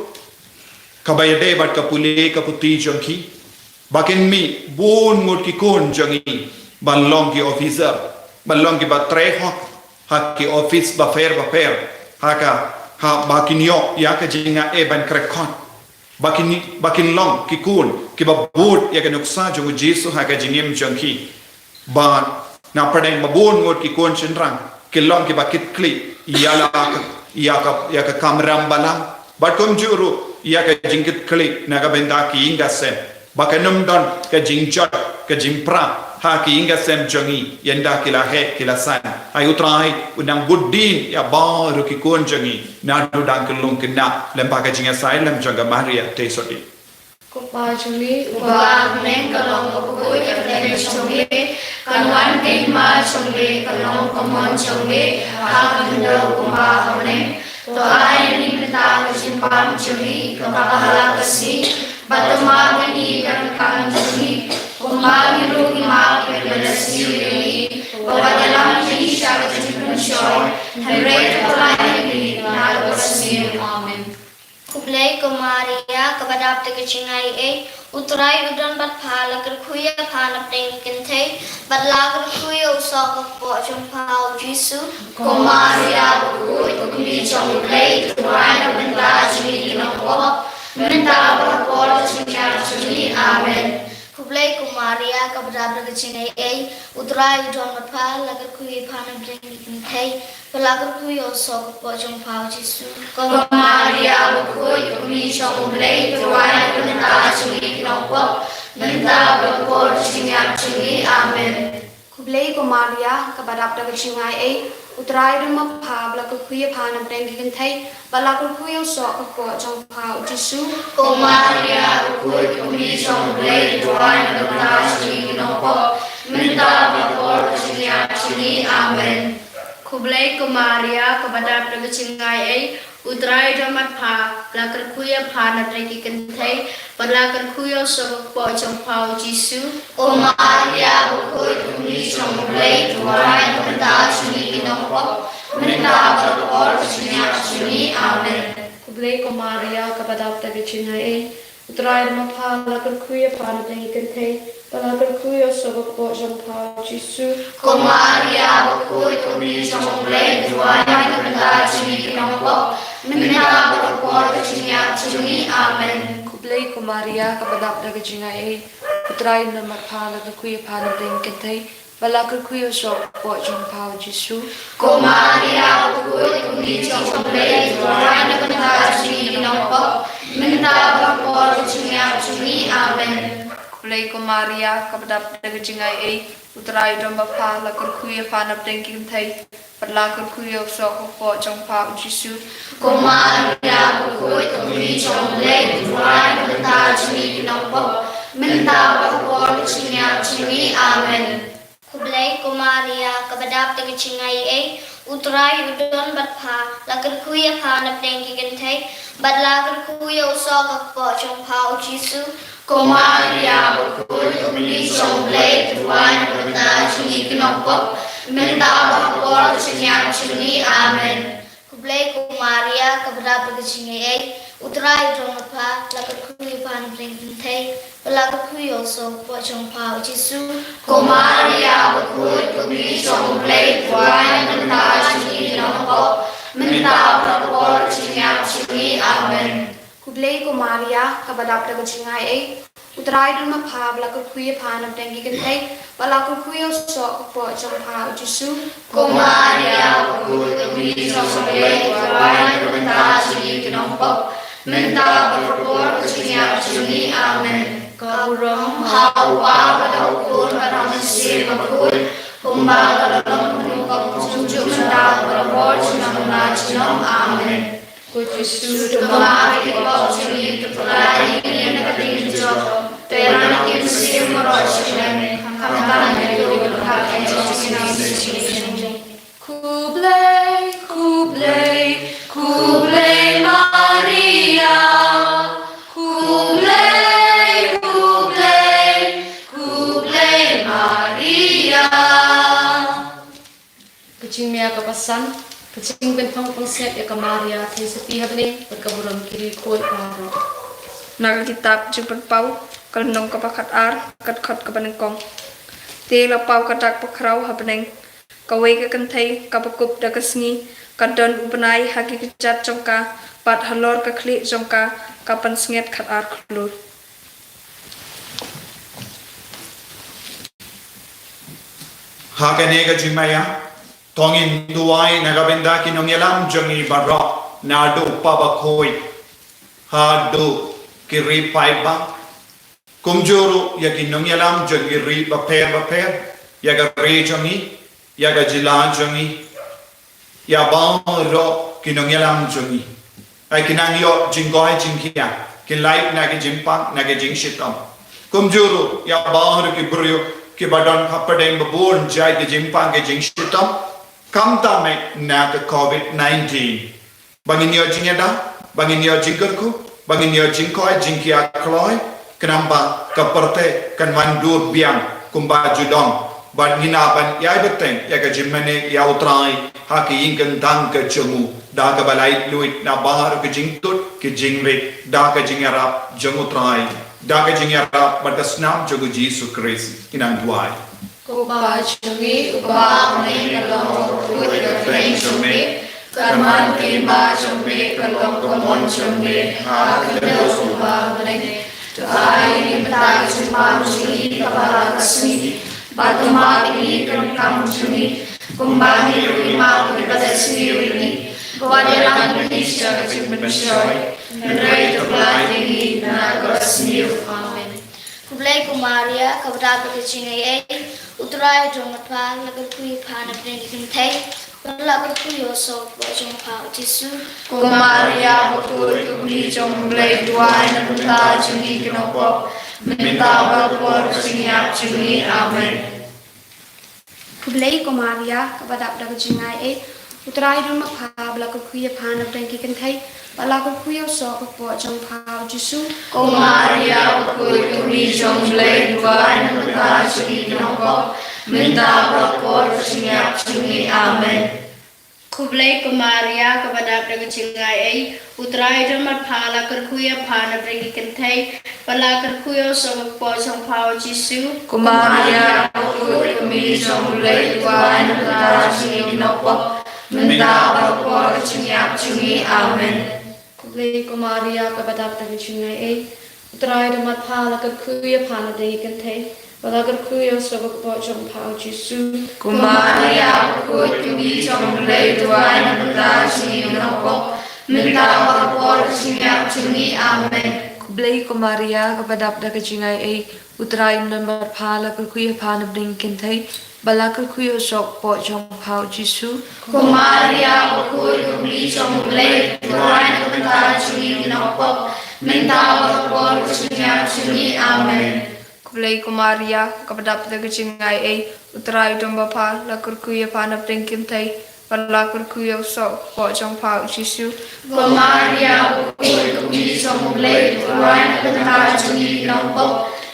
kaba ïadei bad ka pule ka puthi jong ki, ba kin mih bun ngut ki khun jong ngi ban long ki officer, ban long kiba trei hok ha ki office bapher bapher, ha ka, ha, ba kin ïoh ïa ka jingaiei ban kren khot, ba kin, ba kin long ki khun kiba bud ïa ka nuksa jong U Jisu ha ka jingim jong ki. Bad na pdeng ba bun ngut ki khun shynrang ki long kiba kitkhlieh ïa la ka, ïa ka, ïa ka kamram balang, bad kumjuh ruh ïa ka jingkitkhlieh na ka bynta ki ïing ki sem, ba kan ym don ka jingjot ka jingpra ha ki ïing ki sem jong ngi, ynda ki la heh ki la san. Ai U Trai un nang bud dien ïa baroh ki khun jong ngi, naduh dang kyllung khynnah, lyngba ka jingïasaid lem jong ka Maria Theisotti. Ko Kpa jong ngi uba ha bneng, ka long ka pukoi ka kyrteng jong me, kan wan ka hima jong me, kan long ka mon jong me ha ka khyndew kumba ha bneng. To ai ïa ngi mynta ka jingbam jong ngi kaba ha la ka sngi, bad to map ïa ngi ka ryngkang jong ngi, kumba ngi ruh ngi map ïa kiba ïasniew ïa ngi, bad wat ïalam ïa ngi sha ka jingpynshoi, hynrei to pynlait ïa ngi na kaba sniew. Amen. Khublei ko Maria, kaba dap da ka jingaiei, U Trai u don bad pha, la kyrkhu ïa pha napdeng ki kynthei, bad la kyrkhu ïa u soh ka kpoh jong pha u Jisu. Ko Maria bakhuid, ka kmie jong U Blei, to duwai na ka bynta jong ngi ki nongpop, mynta bad ha ka por ka jingïap jong ngi. Amen. Khublei ko Maria, kaba dap da ka jingaiei, U Trai u don bad pha, la kyrkhu ïa pha napdeng ki kynthei, ba la kyrkhu ïa u soh ka kpoh jong pha u Jisu. Ko Maria bakhuid, ka kmie jong u Blei, duwai na ka bynta jong ngi ki nongpop, mynta bad ha ka por ka jingïap jong ngi. Amen. Khublei ko Maria, kaba dap da ka jingaiei, u Trai u don bad pha, ba la kyrkhu ïa pha napdeng ki kynthei, bad la kyrkhu ïa u soh ka kpoh jong pha u Jisu. Ko Maria bakhuid, ka kmie jong u Blei, duwai na ka bynta jong ngi ki nongpop, mynta bad ha ka por ka jingïap jong ngi. Amen. Khublei ko Maria, kaba dap da ka jingaiei, u Trai u don bad pha, ba la kyrkhu ïa pha napdeng ki kynthei, bad la kyrkhu ïa u soh ka kpoh jong pha u Jisu. Ko Maria bakhuid, ka kmie jong u Blei, duwai na ka bynta jong ngi ki nongpop, mynta bad ha ka por ka jingïap jong ngi. Amen. Khublei ko Maria, kaba dap da ka jingaiei, u Trai u don bad pha, ba la kyrkhu ïa pha napdeng ki kynthei, bad la kyrkhu ïa u soh ka kpoh jong pha u Jisu. Ko Maria bakhuid, ka kmie jong u Blei, duwai na ka bynta jong ngi ki nongpop, mynta bad ha ka por ka jingïap jong ngi. Amen. Khublei ko Maria, kaba dap da ka jingaiei, u Trai u don bad pha, ba la kyrkhu ïa pha napdeng ki kynthei, bad la kyrkhu ïa u soh ka kpoh jong pha u Jisu. Ko Maria bakhuid, ka kmie jong u Blei, duwai na ka bynta jong ngi ki nongpop, mynta bad ha ka por ka jingïap jong ngi. Amen. Khublei ko Maria, kaba dap da ka jingaiei, u Trai u don bad pha, ba la kyrkhu ïa pha napdeng ki kynthei, bad la kyrkhu ïa u soh ka kpoh jong pha u Jisu. Ko Maria bakhuid, ka kmie jong u Blei, duwai na ka bynta jong ngi ki nongpop, mynta bad ha ka por ka jingïap jong ngi. Amen. Khublei ko Maria, kaba dap da ka jingaiei, u Trai u don bad pha, la kyrkhu ïa pha napdeng ki kynthei, bad la kyrkhu ïa u soh ka kpoh jong pha u Jisu. Ko Maria bakhuid, ka kmie jong u Blei, duwai na ka bynta jong ngi ki nongpop, mynta bad ha ka por ka jingïap jong ngi. Amen. Khublei ko Maria, kaba dap da ka jingaiei, u Trai u don bad pha, la kyrkhu ïa pha napdeng ki kynthei, bad la kyrkhu ïa u soh ka kpoh jong pha u Jisu. Ko Maria bakhuid, ka kmie jong u Blei, duwai na ka bynta jong ngi ki nongpop, mynta bad ha ka por ka jingïap jong ngi. Amen. Khublei ko Maria, kaba dap da ka jingaiei, u Trai u don bad pha, ba la kyrkhu ïa pha napdeng ki kynthei, bad la kyrkhu ïa u soh ka kpoh jong pha u Jisu. Ko Maria bakhuid, ka kmie jong u Blei, duwai na ka bynta jong ngi ki nongpop, mynta bad ha ka por ka jingïap jong ngi. Amen. Ka burom ha u Kpa bad ha u Khun bad ha u Mynsiem Bakhuid, kumba ka la long, kumjuh, mynta bad barabor, junom la junom. Amen. Ko Jisu, to map ïa ki pop jong ngi, to pynlait ïa ngi na ka ding jong, to ïalam ïa ki mynsiem baroh sha lyndet, khamtam ïa ki briew ba ha ka jong ngi. Khublei, khublei, khublei Maria. Khublei, khublei, khublei Maria. Ka jingmia kaba san, ka jingpynthong pansngiat ïa ka Maria, theisotti ha bneng, bad ka burom ki riewkhuid baroh. Na ka kitab Jingpynpaw, ka lynnong kaba khatar, ka dkhot kaba nyngkong. Te la paw ka dak bakhraw ha bneng, kawei ka kynthei, kaba kup da ka sngi, ka don u bnai ha ki kjat jong ka, bad halor ka khlieh jong ka, ka pansngiat khatar klur. Ha kane ka jingmaïa, to ngin duwai na ka bynta ki nongïalam jong ngi baroh, naduh u kpa bakhuid haduh ki ri paidbah. Kumjuh ruh ïa ki nongïalam jong ki ri bapher bapher, ïa ka ri jong ngi, ïa ka jylla jong ngi, ïa baroh ki nongïalam jong ngi. Ai, ki nang ïoh jingkoit jingkhiah, ki lait na ki jingpang, na ki jingshitom. Kumjuh ruh ïa baroh ki briew kiba don hapdeng ba bun jait ki jingpang ki jingshitom, khamtam eh na ka covid nineteen. Ba ngin ïoh jingïada, ba ngin ïoh jingkyrkhu, ba ngin ïoh jingkoit jingkhiah kloi, khnang ba ka pyrthei kan wan dur biang kumba ju don, bad ngin nang ban ïai bteng ïa ka jingmane ïa U Trai ha ka ïing ka tang ka jong u, da kaba laitluid na baroh ki jingtut ki jingrit, da ka jingïarap jong U Trai, da ka jingïarap bad ka snam jong U Jisu Khrist. Ngin nang duwai. Ko Kpa jong ngi uba ha bneng, ka long ka pyrthei ka kyrteng jong me, ka mon ka hima jong me, ka long ka mon jong me ha ka kyrteng jong me ha bneng. To ai ïa ngi mynta ka jingpang jong ngi kaba ha ka sngi, bad to map ïa ngi ki kam jong ngi, Kumba ngi ruh ngi map ïa kiba leh sniew ïa ngi. Wat ïalam ngi sha ka jingpynshoi, hynrei to pynlait ïa ngi na ka sniew. Amen. Khublei ko Maria, kaba dap da ka jingaiei, U Trai u don bad pha, la kyrkhu ïa pha na pdeng ki kynthei, bad la kyrkhu ïa u soh u kpoh jong pha u Jisu. Ko Maria, bakhuid ka kmie jong U Blei, duwai na ka bynta jong ngi ki nongpop, mynta bad ha ka por ka jingïap jong ngi. Amen. Khublei ko Maria, kaba dap da ka jingaiei, U Trai u don bad pha, ba la kyrkhu ïa pha na pdeng ki kynthei, bad la kyrkhu ïa u soh u kpoh jong pha u Jisu. Ko Maria, bakhuid ka kmie jong U Blei, duwai na ka bynta jong ngi ki nongpop, mynta bad ha ka por ka jingïap jong ngi. Amen. Khublei ko Maria, kaba dap da ka jingaiei, U Trai u don bad pha, la kyrkhu ïa pha na pdeng ki kynthei, bad la kyrkhu ïa u soh u kpoh jong pha u Jisu. Ko Maria, bakhuid ka kmie jong U Blei, duwai na ka bynta jong ngi ki nongpop, mynta bad ha ka por ka jingïap jong ngi. Amen. Khublei ko Maria, kaba dap da ka jingaiei, U Trai u don bad pha, la kyrkhu ïa pha na pdeng ki kynthei, bad la kyrkhu ïa u soh u kpoh jong pha u Jisu. Ko Maria, bakhuid ka kmie jong U Blei, duwai na ka bynta jong ngi ki nongpop, mynta bad ha ka por ka jingïap jong ngi. Amen. Khublei ko Maria, kaba dap da ka jingaiei, U Trai u don bad pha, la kyrkhu ïa pha na pdeng ki kynthei, bad la kyrkhu ïa u soh u kpoh jong pha u Jisu. Ko Maria, bakhuid ka kmie jong U Blei, duwai na ka bynta jong ngi ki nongpop, mynta bad ha ka por ka jingïap jong ngi. Amen. Khublei ko Maria, kaba dap da ka jingaiei, U Trai u don bad pha, la kyrkhu ïa pha na pdeng ki kynthei, bad la kyrkhu ïa u soh u kpoh jong pha u Jisu. Ko Maria, bakhuid ka kmie jong U Blei, duwai na ka bynta jong ngi ki nongpop,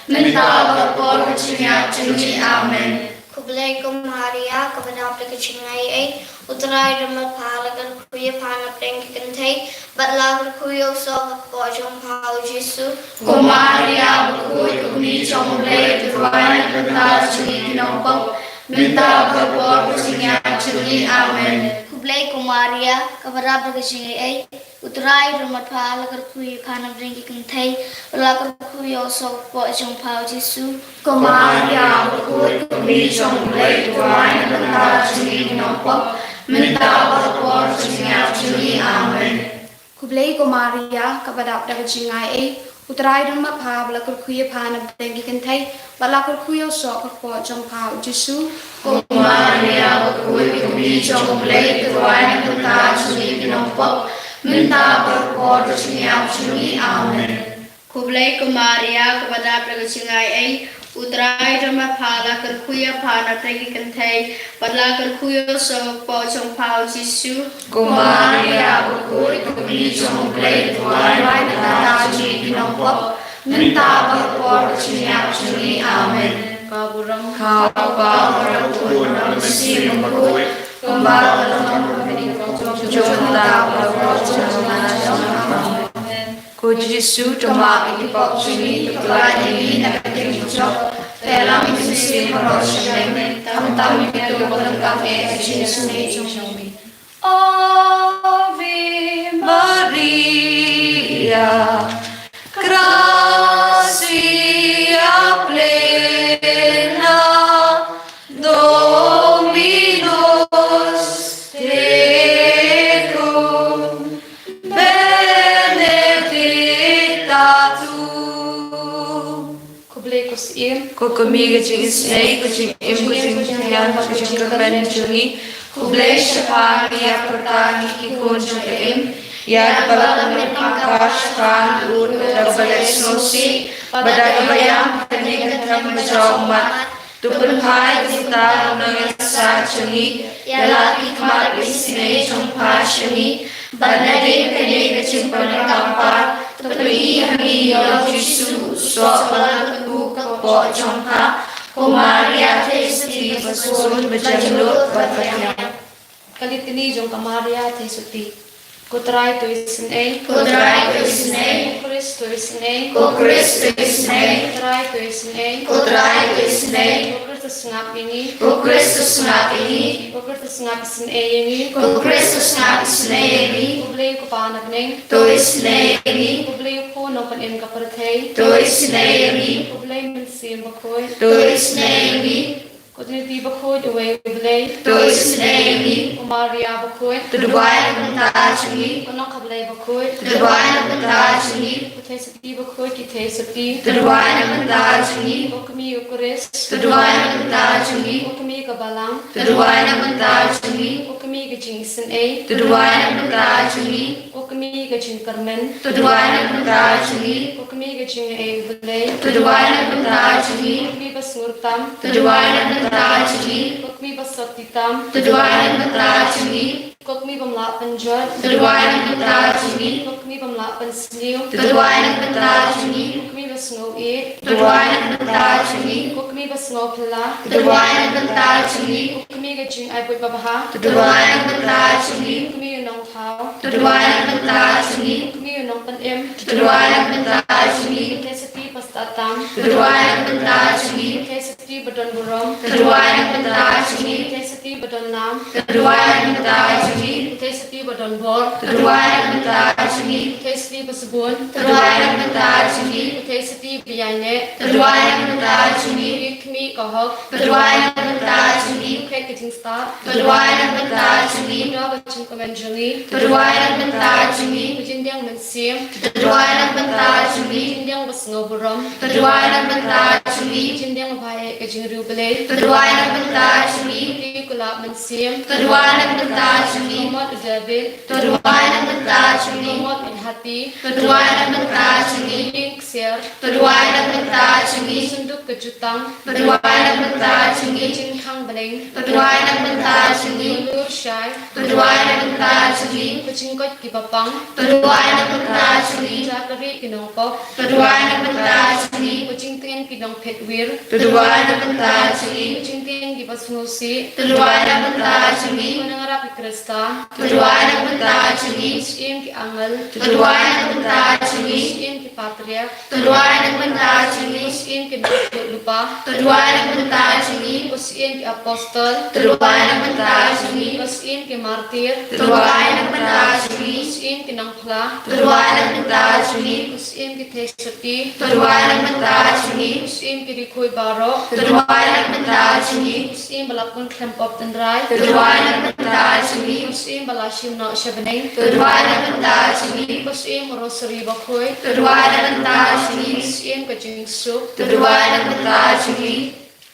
mynta bad ha ka por ka jingïap jong ngi. Amen. Khublei ko Maria, kaba dap da ka jingaiei, U Trai u don bad pha, la kyrkhu ïa pha na pdeng ki kynthei, bad la kyrkhu ïa u soh u kpoh jong pha u Jisu. Ko Maria, bakhuid ka kmie jong U Blei, duwai na ka bynta jong ngi ki nongpop, mynta bad ha ka por ka jingïap jong ngi. Amen. Khublei ko Maria, kaba dap da ka jingaiei, U Trai u don bad pha, la kyrkhu ïa pha na pdeng ki kynthei, bad la kyrkhu ïa u soh u kpoh jong pha u Jisu. Ko Maria, bakhuid ka kmie jong U Blei, duwai na ka bynta jong ngi ki nongpop, mynta bad ha ka por ka jingïap jong ngi. Amen. Khublei ko Maria, kaba dap da ka jingaiei, U Trai u don bad pha, bad la kyrkhu ïa pha na pdeng ki kynthei, bad la kyrkhu ïa u soh u kpoh jong pha u Jisu. Ko Maria, bakhuid ka kmie jong U Blei, duwai na ka bynta jong ngi ki nongpop, mynta bad ha ka por ka jingïap jong ngi. Amen. Khublei ko Maria, kaba dap da ka jingaiei, U Trai u don bad pha, la kyrkhu ïa pha na pdeng ki kynthei, bad la kyrkhu ïa u soh u kpoh jong pha u Jisu. Ko Maria, bakhuid ka kmie jong U Blei, duwai na ka bynta jong ngi ki nongpop, mynta bad ha ka por ka jingïap jong ngi. Amen. Ka burom ha U Kpa, ha U Khun, ha U Mynsiem Bakhuid, kumba ka long ha u Amen. Ko Jisu, to map ïa ki pop jong ngi, to pynlait ïa ngi na ka ïing jong, to ïalam ïa ki mynsiem baroh sha lyngngoh, khamtam ïa kito kiba donkam ïa ka jingisynei jong ngi. Ave Maria, gratia plena, Dominus tecum, benedicta tu. Khublei ko Syiem, ko Kmie ka jingisynei, ka jingim, ka jingthiang, ka jingkyrmen jong ngi. Khublei shaphang ngi ïa pyrta ngi ki khun jong ka Im. Ïa kaba la pynlong ka shaphang u da kaba leh sngewsih bad da kaba ïam kane ka them ba jaw ummat. To pynphai ka jingtap nongïasaid jong ngi, ïa la ki khmat isynei jong pha sha ngi, bad nadien kane ka jingpyndonkam pat, to pyni ha ngi ïa u Jisu u soh ba la kyrkhu ka kpoh jong pha. Ko Maria Theisotti, ba sun ba jemnud bad ba thiang. Ka Litany jong ka Maria Theisotti. Ko Trai to isynei. Ko Trai to isynei. Ko Khrist to isynei. Ko Khrist to isynei. Ko Trai to isynei. Ko Trai to isynei. Ko Khrist to sngap ïa ngi. Ko Khrist to sngap ïa ngi. Ko Khrist to sngap isynei ïa ngi. Ko Khrist to sngap isynei ïa ngi. Ko Blei u Kpa na bneng. To isynei ïa ngi. Ko Blei u Khun nongpynim ka pyrthei. To isynei ïa ngi. Ko Blei Mynsiem Bakhuid. To isynei ïa ngi. Ko Trinity bakhuid uwei U Blei. To isynei ïa ngi. U Maria bakhuid. To duwai na ka bynta jong ngi. U Nongkha Blei bakhuid. To duwai na ka bynta jong ngi. U Theisotti bakhuid ki Theisotti. To duwai na ka bynta jong ngi. U Kmie Eucharist. To duwai na ka bynta jong ngi. U Kmie ka Balang. To duwai na ka bynta jong ngi. U Kmie ka Jingisynei. To duwai na ka bynta jong ngi. U Kmie ka Jingkyrmen. To duwai na ka bynta jong ngi. U Kmie ka Jingaiei U Blei. To duwai na ka bynta jong ngi. U Kmie basngewtam. To duwai na ka bynta jong ngi. U Kmie basoptitam. To duwai na ka bynta jong ngi. U Kmie bym lah pynjot. To duwai na ka bynta jong ngi. U Kmie bym lah pynsniew. To duwai na ka bynta jong ngi. U Kmie basngewieid. To duwai na ka bynta jong ngi. U Kmie basngewphylla. To duwai na ka bynta jong ngi. U Kmie ka Jingai Buit Babha. To duwai na ka bynta jong ngi. U Kmie u Nongthaw. To duwai na ka bynta jong ngi. U Kmie u Nongpynim. To duwai na ka bynta jong ngi. U Theisotti bastad tam. To duwai na ka bynta jong ngi. U Theisotti badonburom. To duwai na ka bynta jong ngi. U Theisotti badonnam. To duwai na ka bynta jong ngi. U Theisotti badonbor. To duwai na ka bynta jong ngi. U Theisotti basbun. To duwai na ka bynta jong ngi. U Theisotti baïaineh. To duwai na ka bynta jong ngi. U Kmie ka hok. To duwai na ka bynta jong ngi. U Khreh ka Jingstad. To duwai na ka bynta jong ngi. U Kpa ka Jingkmen jong ngi. To duwai na ka bynta jong ngi. U Jingdiang Mynsiem. To duwai na ka bynta jong ngi. U Jingdiang basngewburom. To duwai na ka bynta jong ngi. U Jingdiang babha ïa ka jingriewblei. To duwai na ka bynta jong ngi. U Kmie u Kular Mynsiem. To duwai na ka bynta jong ngi. U Mot u David. To duwai na ka bynta jong ngi. U Mot u Hati. To duwai na ka bynta jong ngi. U Ïing Ksiar. To duwai na ka bynta jong ngi. U Synduk ka Jutang. To duwai na ka bynta jong ngi. U Jingkhang Bneng. To duwai na ka bynta jong ngi. U Lur Shai. To duwai na ka bynta jong ngi. U Jingkoit ki bapang. To duwai na ka bynta jong ngi. U Jakri ki nongpop. To duwai na ka bynta jong ngi. U Jingtngen ki nongphet wir. To duwai na ka bynta jong ngi. U Jingtngen ki basngewsih. To duwai na ka bynta jong ngi. Ko Nongrap ki Khristan. To duwai na ka bynta jong ngi. U Syiem ki angel. To duwai na ka bynta jong ngi. U Syiem ki patriarch. To duwai na ka bynta jong ngi. U Syiem ki nongkhuid lypa. To duwai na ka bynta jong ngi. U Syiem ki apostol. To duwai na ka bynta jong ngi. U Syiem ki martir. To duwai na ka bynta jong ngi. U Syiem ki nongphla. To duwai na ka bynta jong ngi. U Syiem ki Theisotti. To duwai na ka bynta jong ngi. U Syiem ki riewkhuid baroh. To duwai na ka bynta jong ngi. U Syiem ba la pun khlem pop tynrai. To duwai na ka bynta jong ngi. U Syiem ba la shim noh sha bneng. To duwai na ka bynta jong ngi. U Syiem u Rosary bakhuid. To duwai na ka bynta jong ngi. U Syiem ka Jingsuk. To duwai na ka bynta jong ngi.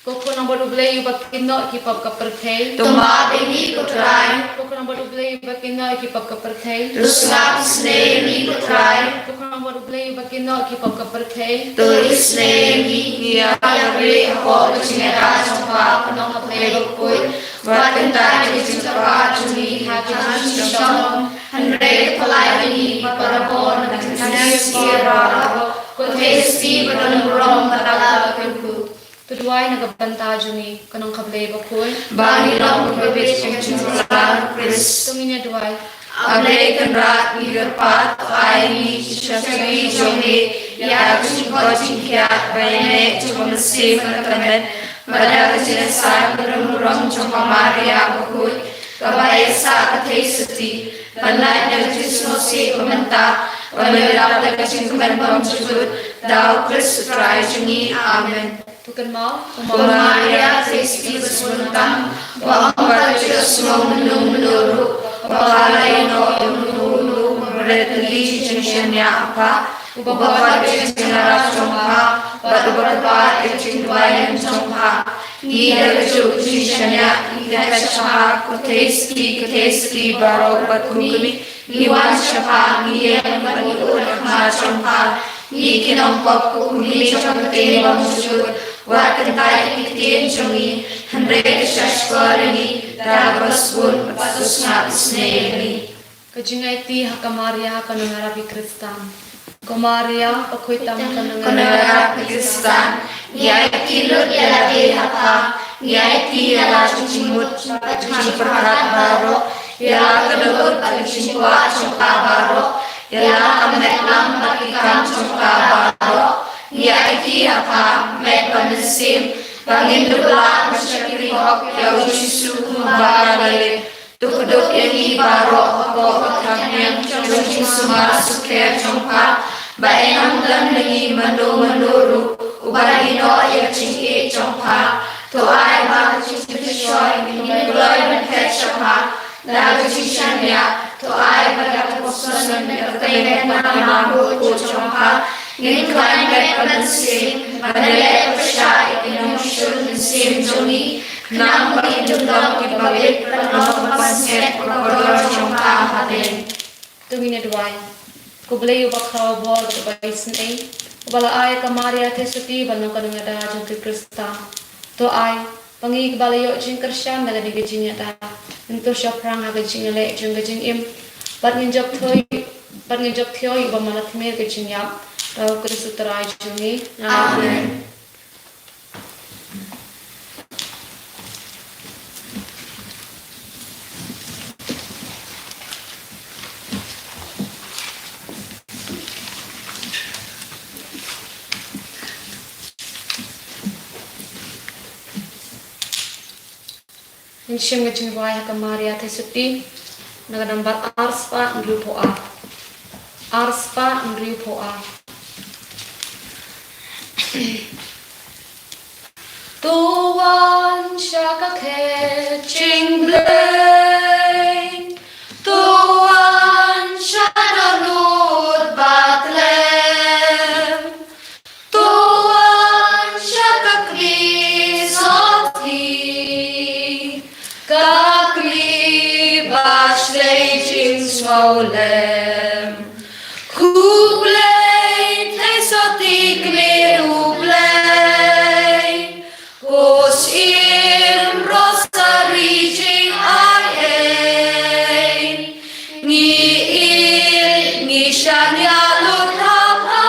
Ko Khun nongbud U Blei uba kynnoh ki pop ka pyrthei. To map ïa ngi ko Trai. Ko Khun nongbud U Blei uba kynnoh ki pop ka pyrthei. To sngap isynei ïa ngi ko Trai. Ko Khun nongbud U Blei uba kynnoh ki pop ka pyrthei. To isynei ïa ngi. Ngi ïa rieh hapoh ka jingïada jong pha ko Nongkha Blei bakhuid. Wat kyntait ïa ka jingkyrpad jong ngi ha ka jingshitom, hynrei khuslai ïa ngi parabor na ka jingsngewsih baroh. Ko Theisotti badonburom bad la kyrkhu. To duwai na ka bynta jong ngi ko Nongkha Blei bakhuid. Ba ngin long ki baptist jong u Khrist. To ngin ïa duwai. A Blei Kynrad, ngi kyrpad, to ai ïa ngi ki shakri jong ngi ïa ka jingkoit jingkhiah ba ïaineh jong ka mynsiem bad ka met, bad da ka jingïasaid badonburom jong ka Maria bakhuid, kaba ïasah ka Theisotti, ban lait na ka jingsngewsih ba mynta, ban ïarap da ka jingkmen bymjukut, da U Khrist U Trai jong ngi. Amen. To kynmaw, ko Maria, Theisotti basbun tam, ba ym pat ju sngew mynno mynno ruh ba ka la ïehnoh ïa uno uno uba bret kylli jingshaniah ha pha, uba khot ïa ka jingïarap jong pha, bad uba kyrpad ïa ka jingduwai jong pha. Ngi da kajuh ka jingshaniah ngi khet sha pha, ko Theisotti, ko Theisotti baroh bad kum kmie. Ngi wan sha pha, ngi ïeng bad ngi ud ha khmat jong pha. Ngi ki nongpop, ko Kmie jong ka ktien bymjukut, wat kyntait ïa ki ktien jong ngi, hynrei to shahshkor ïa ngi da kaba sbun, bad to sngap isynei ïa ngi. Ka jingaiti ha ka Maria, ka nongïarap ki Khristan. Ko Maria, bakhuid tam, ko nongïarap ki Khristan. Ngi aiti lut ïa lade ha pha, ngi aiti ïa la ka jingmut bad ka jingpyrkhat baroh, ïa la ka dohnud bad ka jingkwah jong pha baroh, ïa la ka metlam bad ki kam jong pha baroh. Ngi aiti ha pha, Met ba mynsiem, ba ngin dup lah ban shakri hok ïa U Jisu kumba ka la leh. To kdup ïa ngi baroh hapoh ka thanhniang jong ka jingsumar sukher jong pha, ba yn ym don na ngi mano mano ruh uba ïehnoh ïa ka jingïeit jong pha. To ai ba ka jingpynshoi ngin ym kloi ban phet sha pha da ka jingshaniah. To ai ba da ka jingpynshoi ngin ym kyrteng ïa ka kyrteng kaba khuid jong pha. Ngin khlaiñ beit ban sngewsih ban leh pyrshah ïa ka niam shun mynsiem jong ngi, khnang ba ngin ym long kiba bit ban long ka pansngiat ka kordor jong pha hadien. To ngin ïa duwai. Ko Blei uba khraw bor bad uba isynei, uba la ai ïa ka Maria Theisotti ban long ka nongïada jong ki Khristan. To ai ba ngi kiba la ïoh jingkyrshan da kane ka jingïada, ngin tur shaphrang ha ka jingïaleh jong ka jingim, bad ngin jop thioi, bad ngin jop thioi ïa uba man la thmer ka jingïap. Da u Khrist u Trai jong ngi. Amen. Amen. Ngin shim ka jingduwai ha ka Maria Theisotti na ka nambar ar spah hynriewphew ar. Ar spah hynriewphew ar. To wan sha ka khet jingblei, to wan sha dohnud ba tlem, to wan sha ka kli sotti, ka kli ba shlei jingsngewlem. Khublei Theisotti kmie U Blei. Ko Syiem Rosari jingaiei, ngi ïeit ngi shaniah lut ha pha.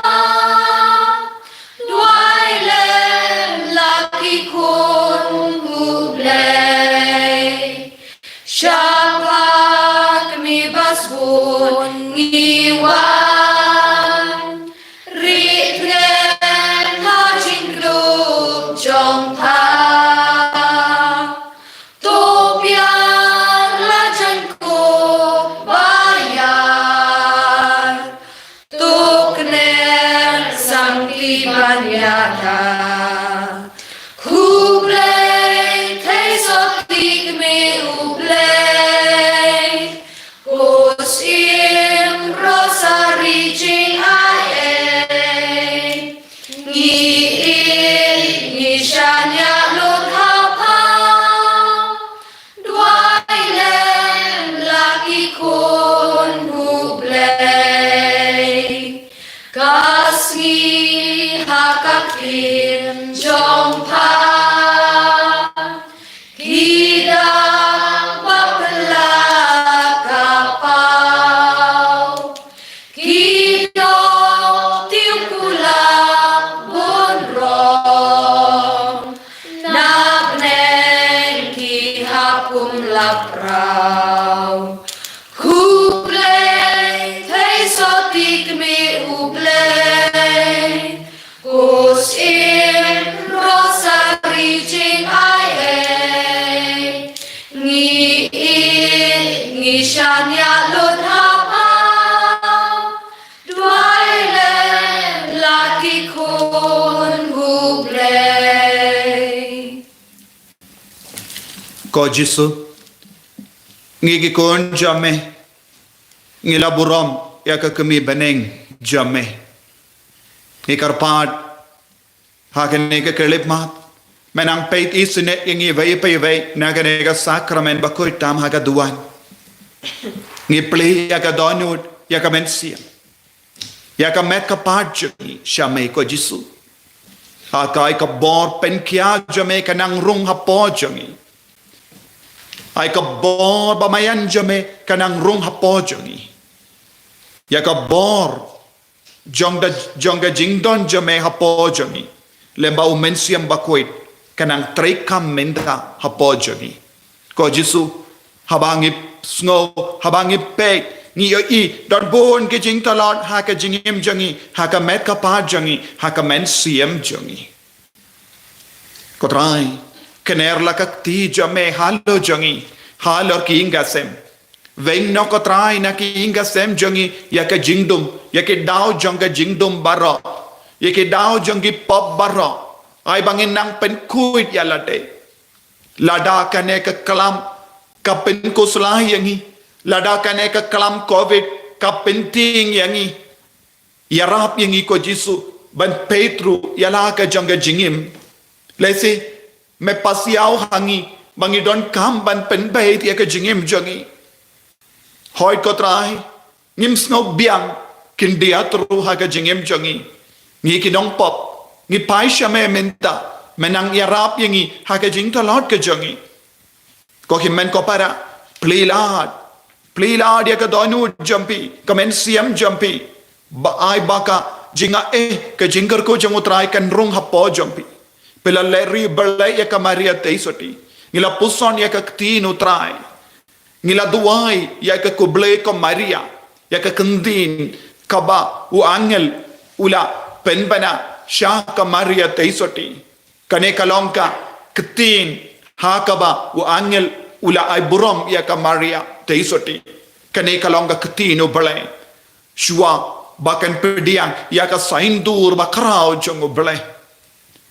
Duwai lem la ki khun U Blei. Sha pha kmie ba sbun ngi wan, rieh tngen ha jingkdup jong pha. To piar la jaiñkup ba ïar, to kner sangti ban ïada. Khublei Theisotti kmie U Blei. Ko Syiem Rosari jingaiei, ngi ïeit ngi shaniah lut ha pha. Duwai lem la ki khun U Blei. Ka sngi ha ka ktien jong pha, ki dak ba pynlah ka paw, ki dohtiew kulap bun rong, na bneng ki hap kum lap raw. Khublei Theisotti kmie U Blei. Ko Syiem Rosari jingaiei, ngi ïeit ngi shaniah lut ha pha. Duwai lem la ki khun U Blei. Ko Jisu, ngi ki khun jong me, ngi la burom ïa ka kmie bneng jong me. Ngi kyrpad ha kane ka khyllipmat, men nang peit isynei ïa ngi iwei pa iwei na kane ka sakramen bakhuid tam ha ka duwan. Ngi plie ïa ka dohnud, ïa ka mynsiem, ïa ka met ka phad jong ngi sha me ko Jisu. Ha ka ai ka bor pynkhia jong me ka nang rung hapoh jong ngi. Ai ka bor ba maïan jong me ka nang rung hapoh jong ngi. Ïa ka bor jong da, jong ka jingdon jong me hapoh jong ngi. Lem ba u Mynsiem Bakhuid ka nang treikam mynta hapoh jong ngi. Ko Jisu, haba ngi sngew, haba ngi peit, ngi ïohi don bun ki jingtlot ha ka jingim jong ngi, ha ka met ka phad jong ngi, ha ka mynsiem jong ngi. Ko Trai, kner la ka kti jong me halor jong ngi, halor ki ïing ki sem. Weng noh ko Trai na ki ïing ki sem jong ngi ïa ka jingdum, ïa ki daw jong ka jingdum baroh, ïa ki daw jong ki pop baroh. Ai ba ngin nang pynkhuid ïa lade. Lada kane ka klam ka pynkuslai ïa ngi, lada kane ka klam covid ka pyntieng ïa ngi, ïarap ïa ngi ko Jisu ban peit ruh ïa la ka jong ka jingim. Lehse me pasiaw ha ngi ba ngi donkam ban pynbeit ïa ka jingim jong ngi. Hooid ko Trai, ngim sngew biang, khyndiat ruh ha ka jingim jong ngi. Ngi ki nongpop, ngi phai sha me mynta, me nang ïarap ïa ngi ha ka jingtlot ka jong ngi. Ko hynmen ko para, plie lad, plie lad ïa ka dohnud jong phi, ka mynsiem jong phi. Ba ai ba ka jingaiei, ka jingkyrkhu jong u Trai kan rung hapoh jong phi. Phi la leh ri balei ïa ka Maria Theisotti. Ngi la puson ïa ka ktien u Trai. Ngi la duwai ïa ka khublei ko Maria, ïa ka ktien kaba u angel u la pynbna sha ka Maria Theisotti. Kane ka long ka ktien ha kaba u angel u la ai burom ïa ka Maria Theisotti. Kane ka long ka ktien u Blei. Shuwa ba kan pdiang ïa ka syndur bakhraw jong u Blei.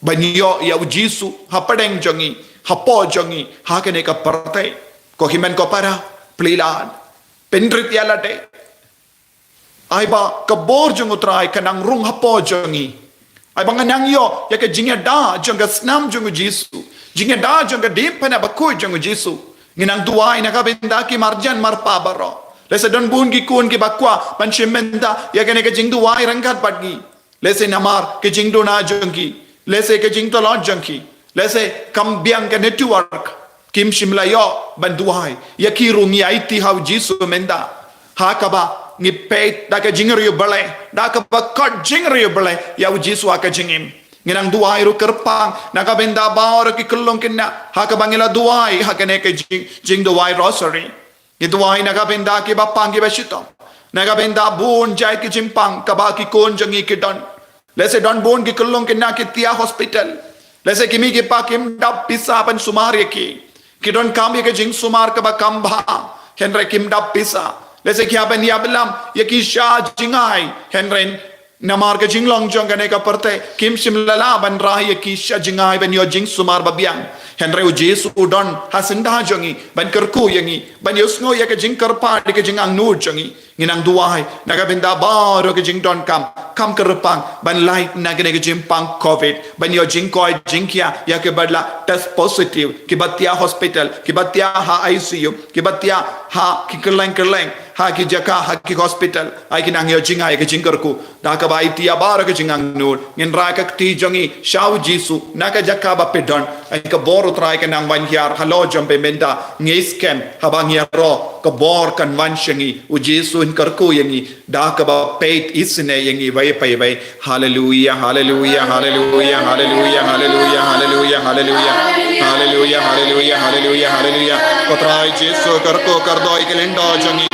Ban ïoh ïa u Jisu hapdeng jong ngi, hapoh jong ngi, ha kane ka pyrthei. Ko hynmen ko para, plie lad. Pynrit ïa lade. Ai ba ka bor jong u Trai ka nang rung hapoh jong ngi. Ai ba ngan nang ïoh ïa ka jingïada jong ka snam jong u Jisu. Jingïada jong ka diengphna bakhuid jong u Jisu. Ngi nang duwai na ka bynta ki marjan marpa baroh. Lehse don bun ki khun kiba kwah ban shim bynta ïa kane ka jingduwai ryngkat bad ngi. Lehse namar ka jingduna jong ki, lehse ka jingtlot jong ki, lehse kam biang ka network, kim shym la ïoh ban duwai ïa ki ruh. Ngi aiti ha u Jisu mynta, ha kaba ngi peit da ka jingriewblei, da kaba kot jingriewblei ïa u Jisu ha ka jingim. Ngi nang duwai ruh kyrpang na ka bynta baroh ki khyllung khynnah, ha kaba ngi la duwai ha kane ka jing, jingduwai rosary. Ngi duwai na ka bynta kiba pang kiba shitom, na ka bynta bun jait ki jingpang kaba ki khun jong ngi ki don. Lehse don bun ki khyllung khynnah ki thiah hospital. Lehse ki mei ki pa kim dap pisa ban sumar ïa ki. Ki donkam ïa ka jingsumar kaba kham bha, hynrei kim dap pisa. Lehse ki hap ban ïa blam ïa ki sha jingai, hynrei namar ka jinglong jong kane ka pyrthei, kim shym la lah ban rai ïa ki sha jingai ban ïoh jingsumar babiang. Hynrei u Jisu u don ha syndah jong ngi ban kyrkhu ïa ngi, ban ïohsngew ïa ka jingkyrpad, ïa ka jingangnud jong ngi. Ngi nang duwai na ka bynta baroh ki jingdonkam, kham kyrpang ban lait na kane ka jingpang covid, ban ïoh jingkoit jingkhiah ïa kiba la test positive, kiba thiah hospital, kiba thiah ha I C U, kiba thiah ha ki kylleng kylleng, ha ki jaka, ha ki hospital. Ai ki nang ïoh jingai ïa ka jingkyrkhu. Da kaba aiti ïa baroh ka jingangnud, ngin rai ka kti jong ngi sha u Jisu na ka jaka ba phi don. Ai ka bor u Trai ka nang wan hiar halor jong phi mynta. Ngi skhem haba ngi ïaroh, ka bor kan wan sha ngi. U Jisu un kyrkhu ïa ngi da kaba peit isynei ïa ngi iwei pa iwei. Haleluia, haleluia, haleluia, haleluia, haleluia, haleluia, haleluia. Haleluia, haleluia, haleluia, haleluia. Ko Trai Jisu, kyrkhu kyrdoh ïa ki lyngdoh jong ngi.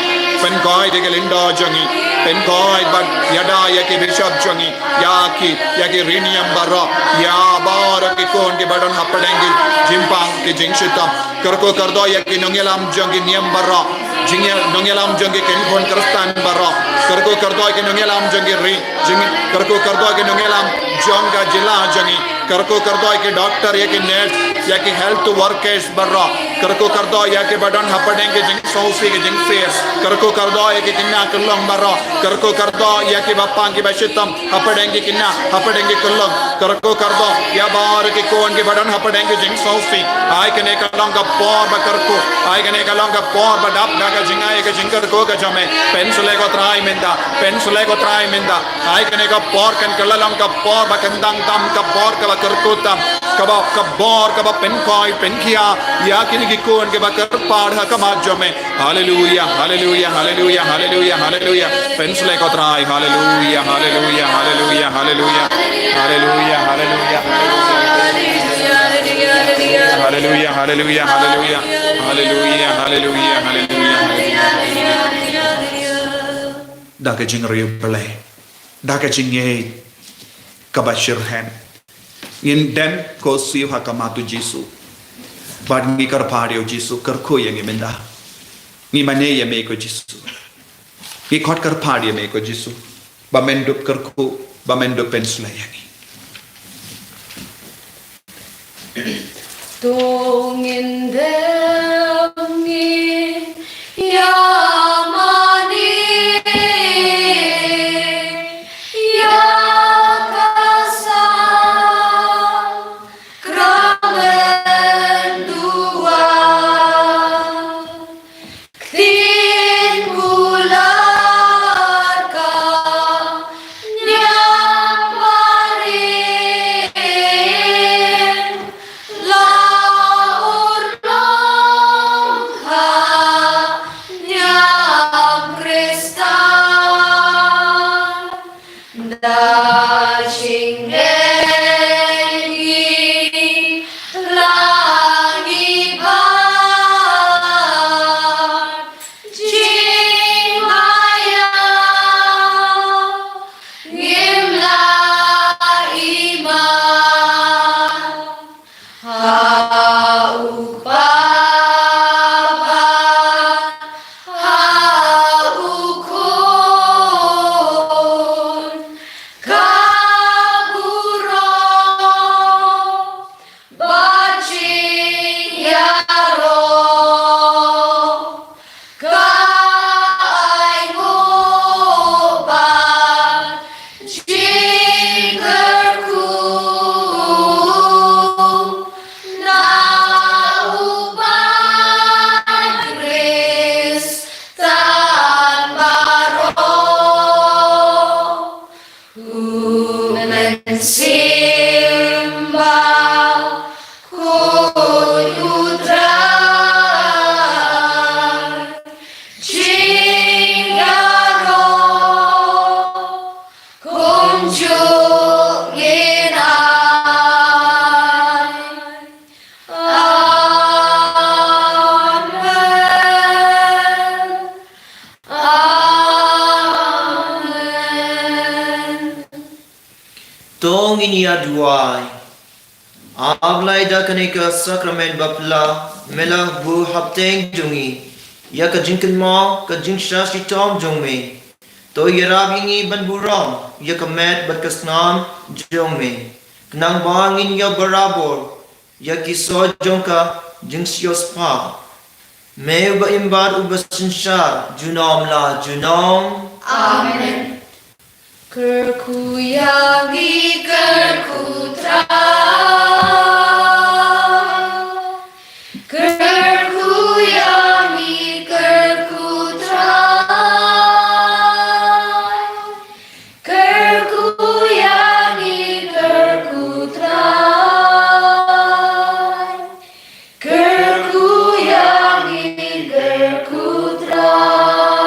Pynkoit ïa ki lyngdoh jong ngi. Pynkoit bad ïada ïa ki bishop jong ngi. Ïa ki, ïa ki riewniam baroh. Ïa baroh ki khun kiba don hapdeng ki jingpang ki jingshitom. Kyrkhu kyrdoh ïa ki nongïalam jong ki niam baroh. Jingïa, nongïalam jong ki khun Khristan baroh. Kyrkhu kyrdoh ïa ki nongïalam jong ki ri. Jing, kyrkhu kyrdoh ïa ki nongïalam jong ka jylla jong ngi. Kyrkhu kyrdoh ïa ki doktor, ïa ki nurse, ïa ki health workers baroh. Kyrkhu kyrdoh ïa kiba don hapdeng ki jingsngewsih ki jingfie. Kyrkhu kyrdoh ïa ki khynnah khyllung baroh. Kyrkhu kyrdoh ïa kiba pang kiba shitom hapdeng ki khynnah, hapdeng ki khyllung. Kyrkhu kyrdoh ïa baroh ki khun kiba don hapdeng ki jingsngewsih. Ai kane ka long ka por ba kyrkhu. Ai kane ka long ka por ba dap da ka jingai ka jingkyrkhu ka jong me. Pynshlei ko Trai mynta. Pynshlei ko Trai mynta. Ai kane ka por kan kylla long ka por ba kyndang tam, ka por kaba kyrkhu tam, kaba, ka bor kaba pynkoit pynkhia ïa kine ki khun kiba kyrpad ha khmat jong me. Haleluia, haleluia, haleluia, haleluia, haleluia. Pynshlei ko Trai. Haleluia, haleluia, haleluia, haleluia. Haleluia, haleluia, haleluia. Haleluia, haleluia, haleluia. Haleluia, haleluia, haleluia, haleluia. Da ka jingriewblei, da ka jingngeit kaba shitrhem, ngin dem ko siew ha khmat u Jisu. Bad ngi kyrpad ïa u Jisu, kyrkhu ïa ngi mynta. Ngi mane ïa me ko Jisu. Ngi khot kyrpad ïa me ko Jisu. Ba men dup kyrkhu, ba men dup pynshlei ïa ngi. To ngin dem ngin ïa mane ïa ka sakramen duwai. Ktien kular ka ñiam barim la urlong ha ñiam Khristan. Da jingngeit ngi la ngi bat jingmaïa ngim la iman. Ha u Kpa bad ha u Khun ka burom bad jingïaroh. Ka ainguh bad jingkyrkhu na u Paidbah Khristan baroh. U Mynsiem Bakhuid U Trai, jingïaroh kumjuh ngin ai. Amen. Amen. To ngin ïa duwai. A Blei, da kane ka sakramen bapla, me la buh hapdeng jong ngi ïa ka jingkynmaw ka jingshah shitom jong me. To ïarap ïa ngi ban burom ïa ka met bad ka snam jong me, khnang ba ngin ïoh barabor ïa ki soh jong ka jingsiewspah. Me uba im bad uba synshar junom la junom. Amen. Kyrkhu ïa ngi, kyrkhu Trai. Kyrkhu ïa ngi, kyrkhu Trai. Kyrkhu ïa ngi, kyrkhu Trai. Kyrkhu ïa ngi, kyrkhu Trai.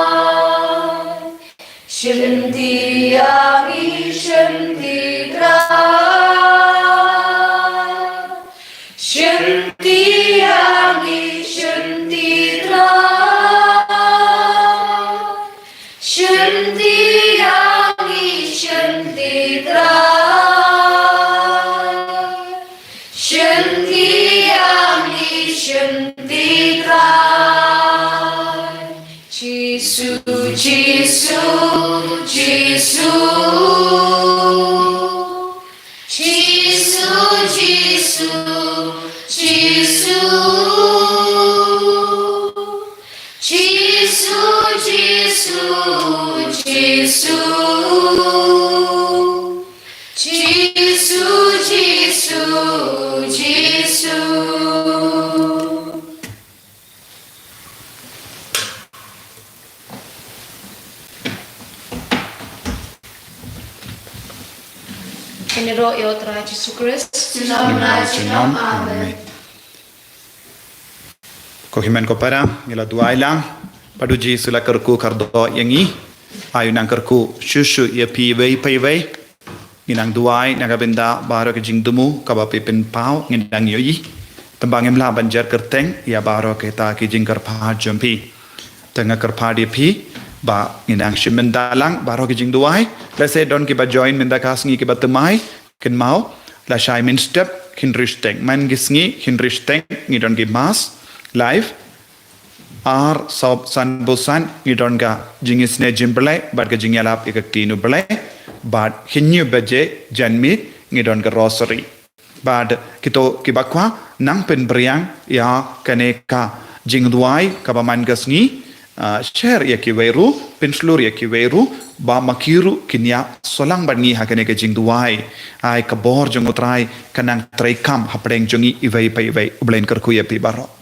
Shim ti ïa ngi, shim ti Trai. Shim ti ïa ngi, shim ti Trai. Shim ti ïa ngi, shim ti Trai. Shim ti ïa ngi, shim ti Trai. Jisu, Jisu, Jisu. Jisu, Jisu, Jisu. Jisu, Jisu, Jisu. Jisu, Jisu, Jisu. Kynroh ïa u Trai Jisu Khrist. Junom la junom. Amen. Ko hynmen ko para, ngi la duwai lang. Bad u Jisu la kyrkhu kyrdoh ïa ngi. Ai u nang kyrkhu shuh shuh ïa phi iwei pa iwei. Ngi nang duwai na ka bynta baroh ka jingthmu kaba phi pynpaw, ngi nang ïohi. Tang ba ngim lah ban jer kyrteng ïa baroh kita ki jingkyrpad jong phi. Te nga kyrpad ïa phi ba ngi nang shim bynta lang baroh ki jingduwai. Lehse don kiba join mynta ka sngi kiba thymmai, kynmaw, lashai mynstep hynriew shiteng. Man ki sngi hynriew shiteng ngi don ki mass live. Ar sawphew san busan ngi don ka jingisynei jingpynleit bad ka jingïalap ïa ka ktien U Blei. Bad hynñiew baje janmiet ngi don ka rosary. bad kito kiba kwah nang pynbeiñ ïa kane ka jingduwai kaba man ka sngi, ah, share ïa kiwei ruh, pynshlur ïa kiwei ruh, ba ma ki ruh kin ïa sngewlang bad ngi ha kane ka jingduwai. Ai ka bor jong U Trai kan nang treikam hapdeng jong ngi iwei pa iwei. U Blei un kyrkhu ïa phi baroh.